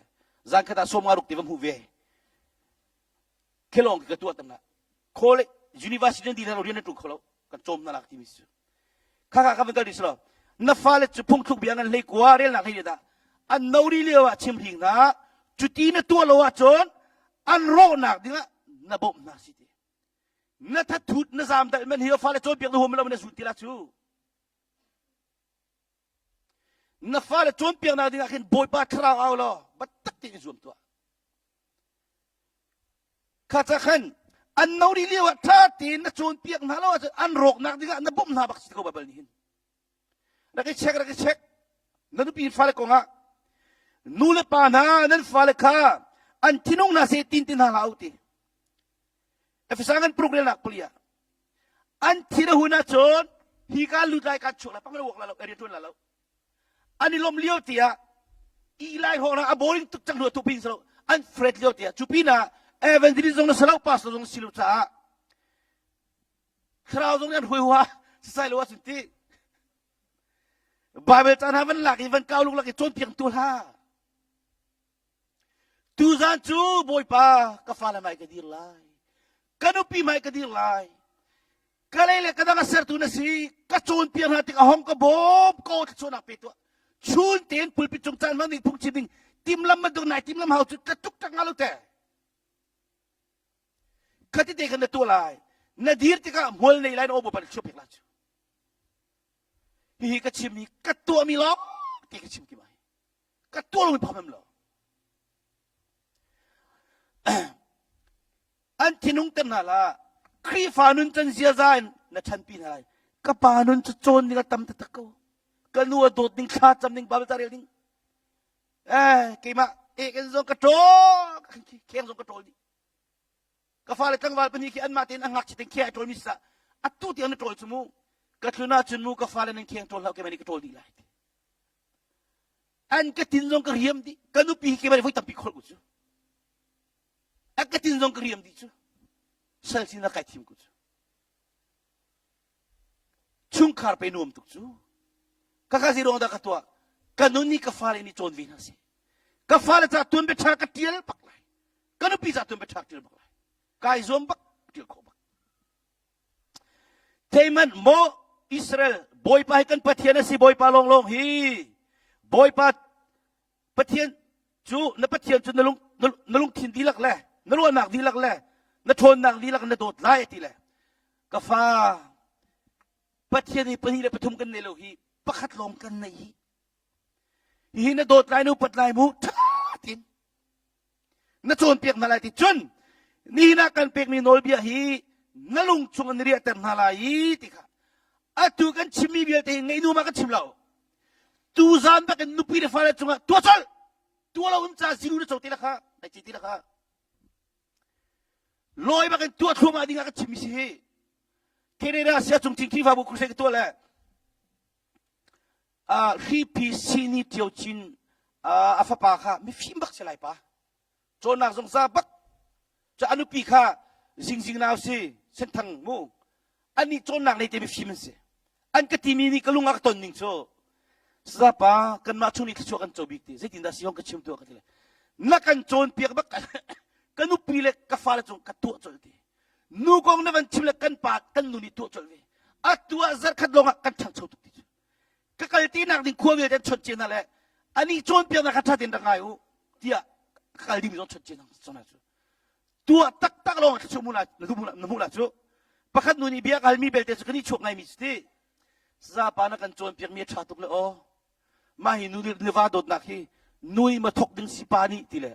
zan khat ah som nga ruk ti va hmu ve khelong ka tuah tam na college university di na rian na ṭuan kho lo kan cawm na lak timi cu kha kha ka van kal dih lo na fale cu phungthluk bia ngan hlei kua relnak hlei dah an no ri lio ah chim hring hna cuti na tuah lo ahcun an rawhnak dingah na bawmh hna si ti na thathut na zam dal man hi fale cawnpiak na huam lo na zun ti la cu na fale cawnpiaknak dingah khin bawipa thlarau au law biatak tein zuam tuah Kha ca khan an no rih lio ah ṭha tein na cawnpiak hna lo ahcun an rawknak dingah na bawmh hna bak si ko Baibal nih hin. Rak i check, rak i check. Na nupi fale kongah nu le pa hna nan fale kha an thinung hna seh tin ti hna hlah u ti. Efesa kan pruk relnak pali ah an thin a hun ahcun hi ka lut lai ka chuak lai pang wak la lo area ṭuan la lo an i lawm lio tiah i lai hawng a boring tuk cang hnu tu pin salo an fret lio tiah cu pinah evangelist zong na salo pastor zong si lo caah thlarau zong nih an hui hua sasai lo ahcun ti Bible caan ha van lak i van kau luk lak i cawnpiak tu hlah Tuzan cu Bawipa ka fale hmai ka dir lai. Ka nupi hmai ka dir lai. Ka lei le ka dang a sertu na si. Ka cawnpiak hna tik a hong ka bawm ko thluachuahnak pe tuah. Chun tein pulpit cung caan hmang ding phungchim ding timlam bantuk nai timlam hau cu ka tuk tak nga lo te. Khati te khan na tuah lai. Na dir tikah hmual nei lai na aw Bawipa nih chuah pek lai cu. Hihi ka chim hi ka tuahmi lawng te ka chim ki mai. Ka tuah lomi pham lo. An thinung ter hna la. Khrihfa nun can ziaza in na ṭhanpi hna lai. Ka pa nun cu cawn ning a tam taktak ko. Ka nu a dawt ning thla cam ning Bible ca rel ding. Eh, keimah eh kan zong ka ṭawl, kheng zong ka ṭawl dih. Ka fale tlangval pahnih khi anmah tein an ngakchia tein kheng ai ṭawlmi si atu tiang na ṭawl cu mu. Ka tlun ahcun mu ka fale nan kheng ṭawl hlah keimah nih ka ṭawl dih lai. An ka tin zong ka riam dih. Ka nupi hi keimah nih voi tampi kholh ku cu. A ka tin zong ka riam dih cu. Sal sinak kai thim ku cu. Chungkhar pe nuam tuk cu. Ka ka zei ruang dah ka tuah? Ka nun nih ka fale nih cawn ve hna seh. Ka fale ca tuan bia ṭha ka ṭial bak lai. Ka nupi ca tuan bia ṭha ka ṭial bak lai. Kai zuam bak ṭial khawh bak. Theihmanh maw Israel Bawipa hi kan Pathian a si Bawipa lawnglawng hi Bawipa Pathian cu na Pathian cu na lung na lungthin dihlak le na ruahnak dihlak le na ṭhawnnak dihlak na dawt lai ti le ka fa Pathian hi pahnih le pathum kan nei lo hi pakhat lawng kan nei hi hihi na dawt lai na upat lai mu ṭha tin na cawnpiak hna lai ti cun nihin ah kan pekmi nawlbia hi na lung chung an riahter hna lai i ti kha atu kan chimmi vialte hi ngaih nu ma kan chim lo tu zan bak in nupi le fale cungah tua colh tua lo in ca zilu na co te la kha nai ci ti la kha lawi bak in tua thluahmah ding ah kan chimmi si hi Canada sia cung cing Khrihfabu crusade ka tuah le hripi sini ṭio cin a fapa kha mifim bak si lai pa cawnnak zong za bak cu a nupi kha zingzing nau si senthang mu anih cawnnak lei te mifim an si an ka timi nih ka lung a ka ton ning cu sazapa kanmah chung nih thluachuah kan co bik ti zeitindah si hong ka chim tuah ka ti le na kan cawnpiak bak ka nupi le ka fale cung ka tuah colh ti nu kong na van chim le kan pa kan nu nih tuah colh ve atu ah zarkhat lawng ah kan ṭhangcho tuk ti cu ka kal ti nak ding khua vialte an chawnh cia hna le ani cawnpiaknak kha ṭha tein rak ngai u tiah ka kal ding zong chawnh cia hna cu tuah taktak lawng thluachuah mu na hmuh la cu pakhat nu nih bia ka halmi belte cu kan i chuak ngaimi cu ti sazapa na kan cawnpiakmi a ṭha tuk le aw mah hi nu le va dawtnak hi nui ma thok ding si pa nih ti le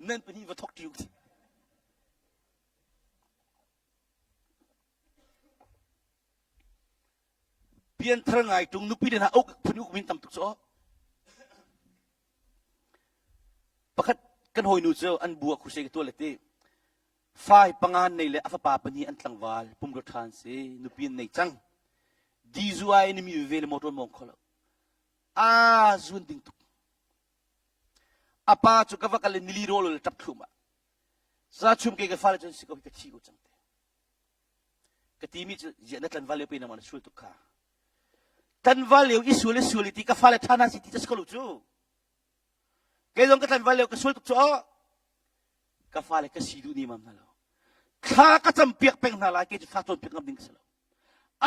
nan pahnih va thok ṭi u ti Pianthar ngai ṭung nupi le hna uk phun uk min tam tuk cu pakhat kan hawinu cu an bu ah khuse ka tuah le ti fai panga nei le a fapa pahnih an tlangval pumrua ṭha an si nupi an nei cang dizu ai ni mi ve le motor mong kho lo a zun ding tuk a pa cu ka va kal le nili rawl le ṭap thlum ah za chum ke ka fale cun si ko ka thi ko cang te Ka timi cu ziah na tlanval lio pe nangmah na sual tuk kha. Tlanval lio i sual i sual i ti ka fale ṭha hna si ti ca si ko lo cu. Kei zong ka tlanval lio ka sual tuk cu aw. Ka fale ka si duh ni mam hna lo. Thla ka cam piak peng hna lai kei cu fa cawn piak ngam ding ka si lo.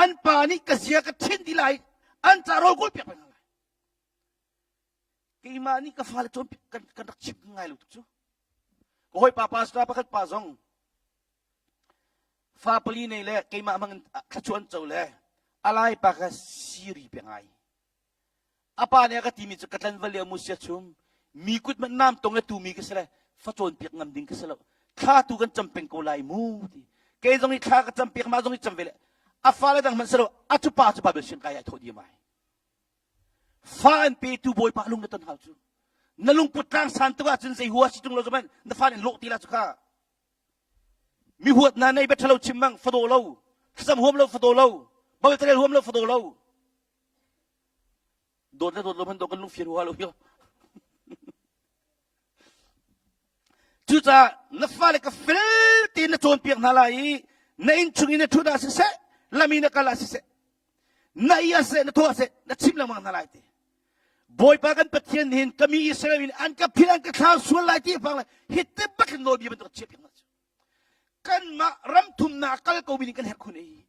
An pa nih ka zia ka ṭhin di lai an ca rawl kawl piak peng hna lai. Keimah nih ka fale cawn kan, kan rak chim ngai lo tuk cu. Ka hawipa pastor pakhat pa zong Fa pali nei le keimah hmang in thluachuah an co le a lai pa kha siri pe ngai. A pa nih a ka timi cu ka tlanval lio mu sia chum mi kut hmanh nam tong le tu mi ka si le fa cawn piak ngam ding ka si lo. Thla tu kan cam peng ko lai mu ti. Kei zong i thla ka cam piak mah zong i cam ve le a fale dang hmanh si lo a cu pa cu Bible siang kai ai thawh diam ai. Fa an petu Bawipa lung na ton hau cu. Na lungput tlang san tuk ahcun zei hua si tung lo cu na fa nih lawh ti la cu kha. Mi huat hna nei bia ṭhalo chim mang fadaw lo, thlacam huam lo fadaw lo, Bible huam lo fadaw lo. Dawt le dawt lo hmanh dawh kan lungfian hua lo hi. Cucaah na fale ka fel tein na cawnpiak hna lai i na innchung in na ṭhut ah siseh, lam i na kal ah siseh, na i ah siseh, na thaw ah siseh, na chim lengmang hna lai ti. Bawipa kan Pathian hin ka mi Israel in an ka phil an ka thlau sual lai ti phang lai hi te bak in nawlbia bantuk chiah piak cu kanmah ram thumnak kal ko mi kan herh khun ei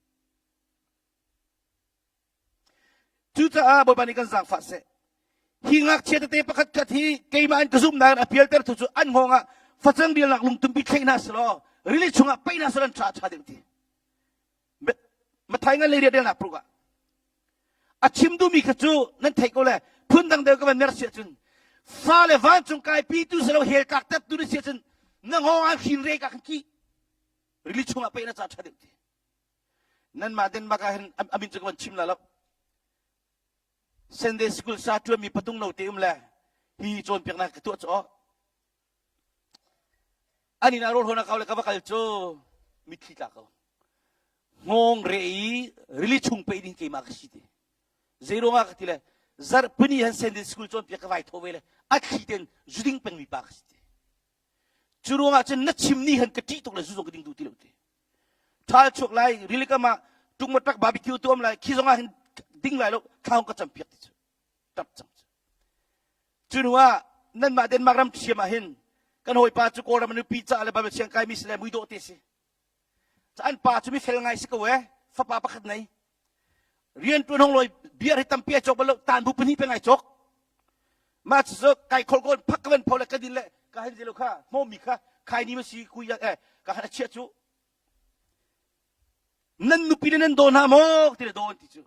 cucaah Bawipa nih kan zaangfah seh hi ngakchia tete pakhat khat hi keimah in ka zumhnak in a pialter tu cu an hngawng ah facang rialnak lungtumpi thlei hna selaw rili chungah paih hna selaw an ṭha ṭha deuh ti Mathai ngan le riat relnak pruk ah. A chim duhmi kha cu nan theih ko le phundang deuh ka van mer si ahcun fale vancung kaipi tu si lo hell tlak tertu na si ahcun na ngawng ah hrin re ka kan ki rili chungah pei na ca ṭha deuh ti. Nanmah Denmark ah hin a min cu ka van chim la lo. Sunday school sa ṭuanmi patung no te um le hi cawnpiaknak ka tuah cu aw. An inn ah rawl hawn a kau le ka va kal cu mitthli tla ko. Hngawng re i rili chung pei ding keimah ka si ti. Zei ruangah ka ti le zarhpini han Sunday school cawnpiak ka vai tho ve le a thli ten zu ding pengmi pa ka si ti. Cu ruangah cun na chim ni han ka ṭih tuk le zu zong ka ding duh ti lo ti. Ṭhal chuak lai rili kam ah ṭukmaṭak barbecue tuam lai khi zong ah hin ding lai lo thla ka campiak ti cu. Ṭap cang cu. Cu hnu ah nanmah Denmark ram ṭhiam ah hin kan hawipa cu Kawlram a nupi caah le Bible siang kaimi si le muidawh te si. An pa cu mifel ngai si ko ee, fapa pakhat nei. Rian ṭuan hong lawi beer hi tampi ai cawk bal lo, tan bu pahnih peng ai cawk. Mah cu kai khol kawn phak ka van pho le ka din le ka hen zelo kha hmawmi kha khai ni ma si kui eh ka han a chiah cu. Nan nupi le nan daw hna maw ti le daw an ti cu.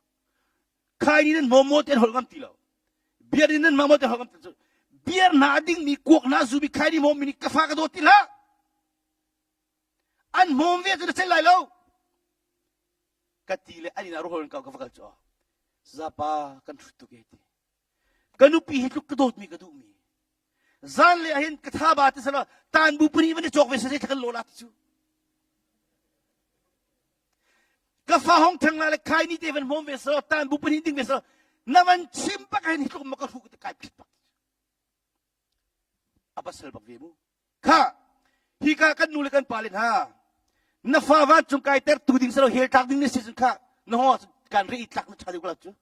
Khai ni nan hmawm maw ti an holh ngam ti lo. Beer in nan hmang maw ti an holh ngam ti lo. Beer hna a dingmi kuak hna zumi khai ni hmawm mi nih ka fa ka daw ti hlah. An hmawm ve cu na cel lai lo. Ka ti le an inn ah ruhol ka va kal cu. Zapa kan hrut tuk e ti. Ka nupi hi tluk ka dawtmi ka duhmi. Zan le ahin ka tha ba ti sala tan bu pahnih van i cawk ve se kan lola ti cu. Ka fa hong thang la le khai ni te van hmawm ve sala tan bu pahnih ding ve sala na van chim pak hin hi tluk ma ka hru ka kai phit pak. A pasal bak ve mu. Kha hika kan nu le kan pa le hna na fa vancung kai ter tu ding salo hel tlak ding na si cun kha na ho kan ri tlak na tha deuh ko cu.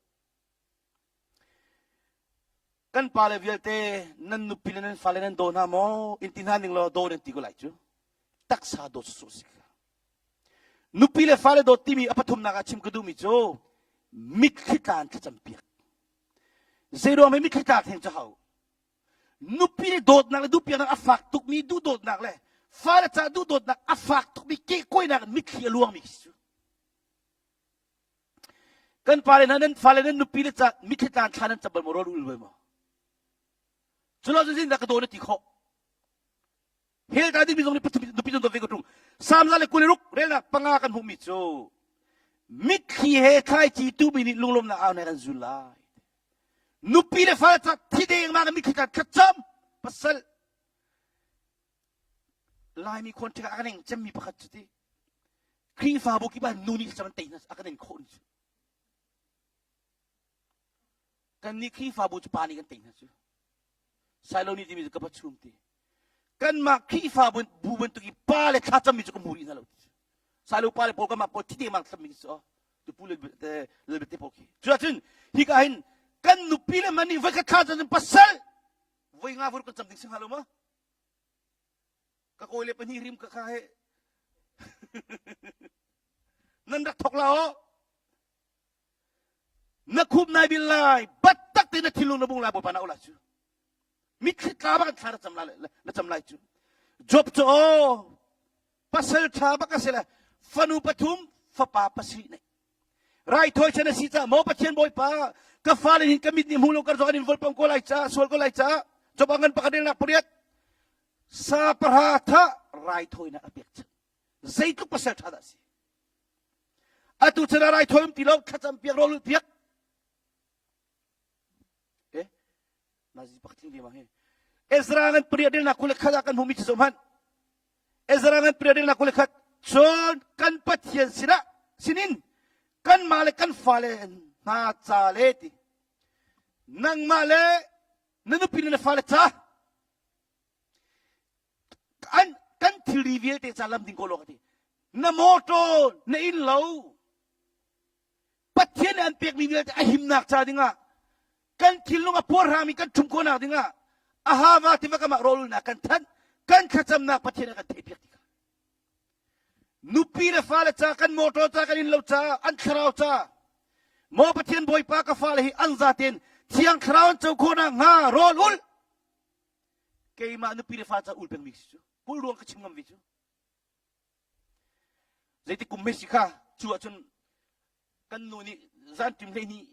Kan pa le vialte nan nupi le nan fale nan daw hna maw in ti hna ning law daw nan ti ko lai cu. Taksa dawt sawsawh si kha. Nupi le fale dawt timi a pathumnak ah chim ka duhmi cu mitthli tlan thlacam piak. Zeiruang mitthli tla theng cu hau. Nupi le dawtnak le duhpiaknak a fak tukmi duhdawtnak le fale ca duhdawtnak a fak tukmi kehkuainak in mitthli a luangmi khi cu. Kan pale hna nan fale nan nupi le ca mitthli tlan thla nan cam bal maw rawl ul bal maw? Culo cu zindah ka daw na ti khawh. Hell ta dingmi zong nih pathum nupi zong dawt ve ko ṭung. Salm za le 26 relnak panga kan hmuhmi cu mitthli he thlaici tumi nih lunglawmnak au nek an zul lai. Nupi le fale ca thi dengmang in mitthli tla thlacam pasal Laimi khawn ṭhek a kan eng cemmi pakhat cu ti Khrihfabu kip ah nu nih thlacam an tei hna a kan eng khawh ni cu. Kannih Khrihfabu cu pa nih kan tei hna cu. Sailo nih timi cu ka pa chum ti. Kanmah Khrihfabu bu bantuk i pa le thlacammi cu ka hmu rih hna lo ti. Sailo pa le pawl kanmah pawl thi dengmang thlacammi cu tu pu le te pawl khi. Cuahcun hika hin kan nupi le man nih voi khat thla cun pasal voi nga vur kan cam ding si hnga lo maw? Ka kawi le pahnih rim ka kha he nan rak thok la aw. Na khup nai bil lai battak te na thinlung na bung lai bawipa na ola cu mitthli tla bak thla na cam lai na cam lai cu Job cu aw pasal tha bak a si le fanu pathum fapa pasarih nei raithawi chan a si ca maw Pathian bawipa ka fale hin ka mit nih hmu lo kar zong an in volpam ko lai ca sual ko lai ca Job a ngan pakhat relnak pariat sa pahra tha raithawinak a pek chan zeitluk pasal tha dah si Atu chan ah raithawi um ti lo, thlacam piak, rawl ulh piak. Eh, nazi pakhat tling ve ma hi. Ezra ngan pariat relnak 21 ah kan hmuhmi cu zoh hmanh. Ezra ngan pariat relnak 21 cun kan Pathian sinah sinin kanmah le kan fale hna ca le ti nangmah le na nupi le na fale ca an kan thilri vialte ca lam ding ko lo ka ti na motor na inn lo Pathian nih an pekmi vialte a himnak ca dingah kan thinlung a puarhrangmi kan ṭhum khawhnak dingah Ahava tiva kam ah rawlulnak kan thanh kan thlacamnak Pathian a kan theihpiak ti kha nupi le fale ca kan motor ca kan inn lo ca an thlarau ca maw Pathian Bawipa ka fale hi an zaten thiang thlarau an co khawhnak hnga rawl ul keimah nupi le fa ca ul pengmi si cu kul ruang ka chim ngam ve cu zeiti kum he si kha cu ahcun kan nu nih zan tim 12.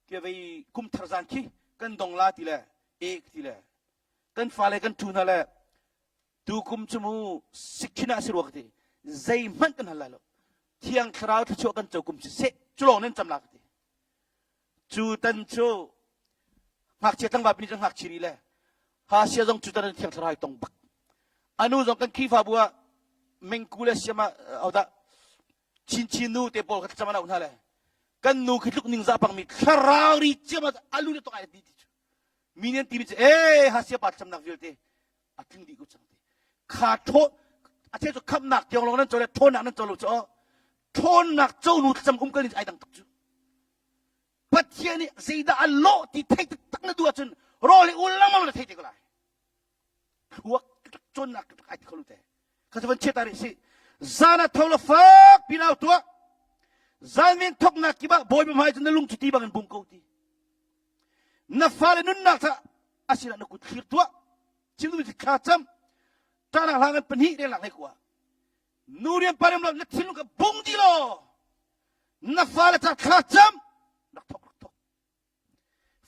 Kia vei kum thar zan khi kan dong la ti le e ti le kan fale kan ṭhu hna le tu kum cu mu sikhin ah si rua ka ti. Zeihmanh kan hal lai lo. Thiang Thlarau thluachuah kan co kum si seh cu lawng nan cam la ka ti. Cu tan cu ngakchia tlangval pini cu ngakchia ri le Hasia zong cu tan Thiang Thlarau ai tong bak. Anu zong kan Khrihfabu ah mengku le siam ah odah chinchin nu te pawl kha thlacam an auh hna le kan nu khi tluk ningzah pangmi thlarau ri ciam ah alu le tok ai ti ti cu mi nih an timi cu ee hasia pa thlacamnak vialte a tling dih ko cang ti kha thaw a cheu cu khamnak tiang lawng nan co le thawnnak nan co lo cu thawnnak co nu thlacam um kal ni ai dang tuk cu Pathian nih zeidah a lawh ti theih taktak na duh ahcun rawl i ul lengmang na thei te ko lai thluak cawnnak ai ti kho lu te kha cu van chiat rih si zan ah tho la fak pinau tuah zan men thoknak kip ah bawipa hmai cu na lung cu ti bangin bung ko ti na fale nunnak ca asinah na kut thlir tuah chim duhmi thla cam ṭahnak hla ngan pahnih relnak hlei kua nu rian pa rian lo na thinlung kha bung di law na fale ca thla cam rak thok rak thok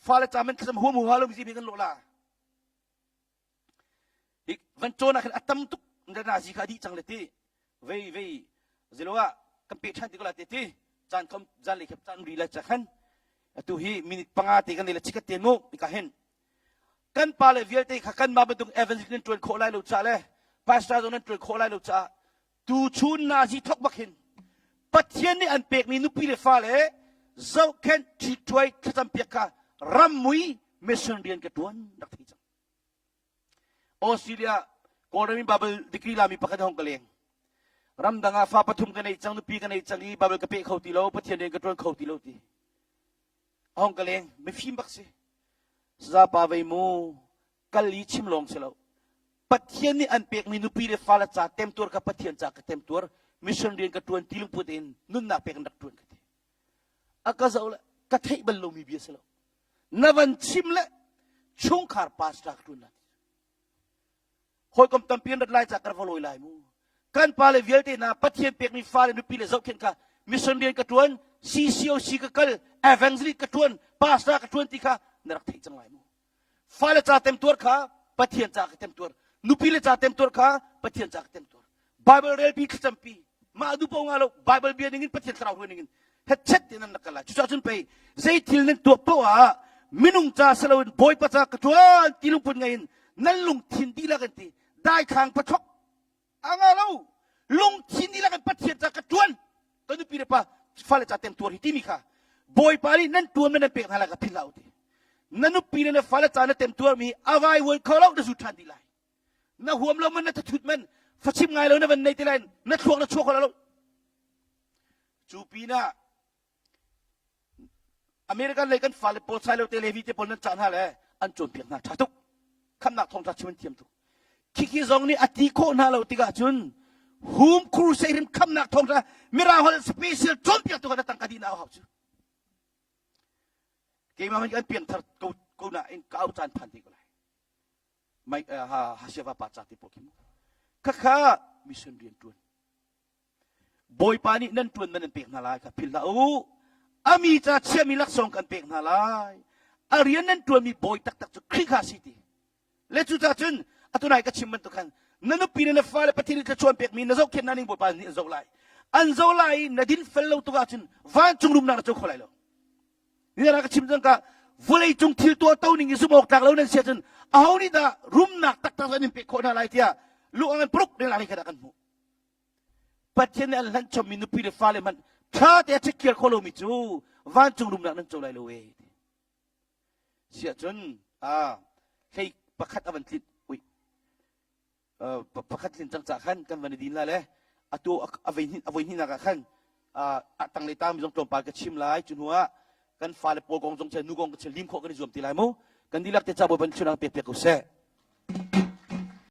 fale ca men thlacam huam huha lo mi kan lawh la van cawn ah khan a tam tuk na zi kha a dih cang le ti vei vei zilo ah kan pe ṭhan ti ko la te ti caan kom zan le khep caan ri la cha khan atu hi minute panga te kan nei le chikat te mu ka hen kan pa le vialte kha kan mah bantuk evangelist nan ṭuan khawh lai lo ca le pastor zong nan ṭuan khawh lai lo caah tuchun nazi thok bak hin Pathian nih an pekmi nupi le fale zohkhenh ṭhitṭhuai thlacam piak kha rammui mission rian ka ṭuan rak thei cang. Australia Kawlram in Bible degree lami pakhat hong ka leng. Ramdang ah fa pathum ka nei cang, nupi ka nei cang i Bible ka peh kho ti lo, Pathian rian ka ṭuan kho ti lo ti. Hong ka leng, mifim bak si. Saza pa vei mu, kal i chim lawng si lo. Pathian nih an pekmi nupi le fale ca temtuar kha Pathian ca ka temtuar, mission rian ka ṭuan ti lungput in nunnak pek in rak ṭuan ka ti. A ka zoh le ka theih bal lomi bia si lo. Na van chim le chungkhar pastor ka ṭuan la ti. Hawikom tampi an rat lai ca ka va lawi lai mu. Kan pale vialte hna Pathian pekmi fale nupi le zohkhenh kha mission rian ka ṭuan, CCOC ka kal, evangelist ka ṭuan, pastor ka ṭuan ti kha na rak theih cang lai mu. Fale ca temtuar kha Pathian ca ka temtuar. Nupi le ca temtuar kha Pathian ca ka temtuar. Bible relpi thlacampi mah du po nga lo Bible bia ningin Pathian thlarau hruai ningin hetchet te nan rak kal lai. Cucaah cun pei zei thil nan tuah poah ah minung ca si loin Bawipa ca ka ṭuan ti lungput ngei in nan lungthin dihlak in ti daithlang pathok a nga lo lungthin dihlak in Pathian ca ka ṭuan ka nupi le pa fale ca temtuar hi timi kha Bawipa nih nan ṭuan man nan pek hna lai ka philh hlah u ti na nupi le na fale ca na temtuar mi a vaivuan kho lo na zu ṭhan dih lai na huam lo man na thathut man fachim ngai lo na van nei te lai na thluak na chuak kho lo cu pinah American lei kan fale pawl sai lo te Levi te pawl nan cah hna le an cawnpiak hna ṭha tuk khamnak thawngṭha chim an thiam tuk khikhi zong nih a ti khawh hna lo tikah cun hum crusade rim khamnak thawngṭha mirang holh special cawnpiak tu kha na tangka dih na hau cu keimah man kan piangthar ko ko na in ka au caan phan te ko lai mai ha ha pa ca te pawl khi mu khakha mission rian ṭuan Bawipa nih nan ṭuan man an pek hna lai kha philh hlah u. A mi ca chiami laksawng kan pek hna lai. A rian nan ṭuanmi bawi taktak cu Khrih kha a si ti. Le cucaah cun atu nai ka chim bantuk khan na nupi le na fale Pathian nih thluachuah an pekmi na zohkhenh hna ning Bawipa nih an zoh lai. An zoh lai i na dinfel lo tuk ahcun vancung rumnak na co kho lai lo. Ni ka chim cang ka vawlei cung thil tuah to ning i zumh awk tlak lo nan si ahcun aho nih dah rumnak taktak an in pek khawh hna lai tiah lu an paruk rel ah khat ah kan hmuh. Pathian nih an hlanh chommi nupi le fale hmanh ṭha te a ṭhikhiar kho lomi cu vancung rumnak nan co lai lo e. Siah cun a hlei pakhat a van tlin ui pakhat tlin cang ca khan kan van i din la le atu a voi a voi hnihnak ah khan a tanglei tangmi zong tlawmpal ka chim lai cu hnu ah kan fale pawl kong zong che nu kong ka chim lim khawh kan i zuam ti lai mu kan dihlak te ca bawi ban chunak pek piak ko seh.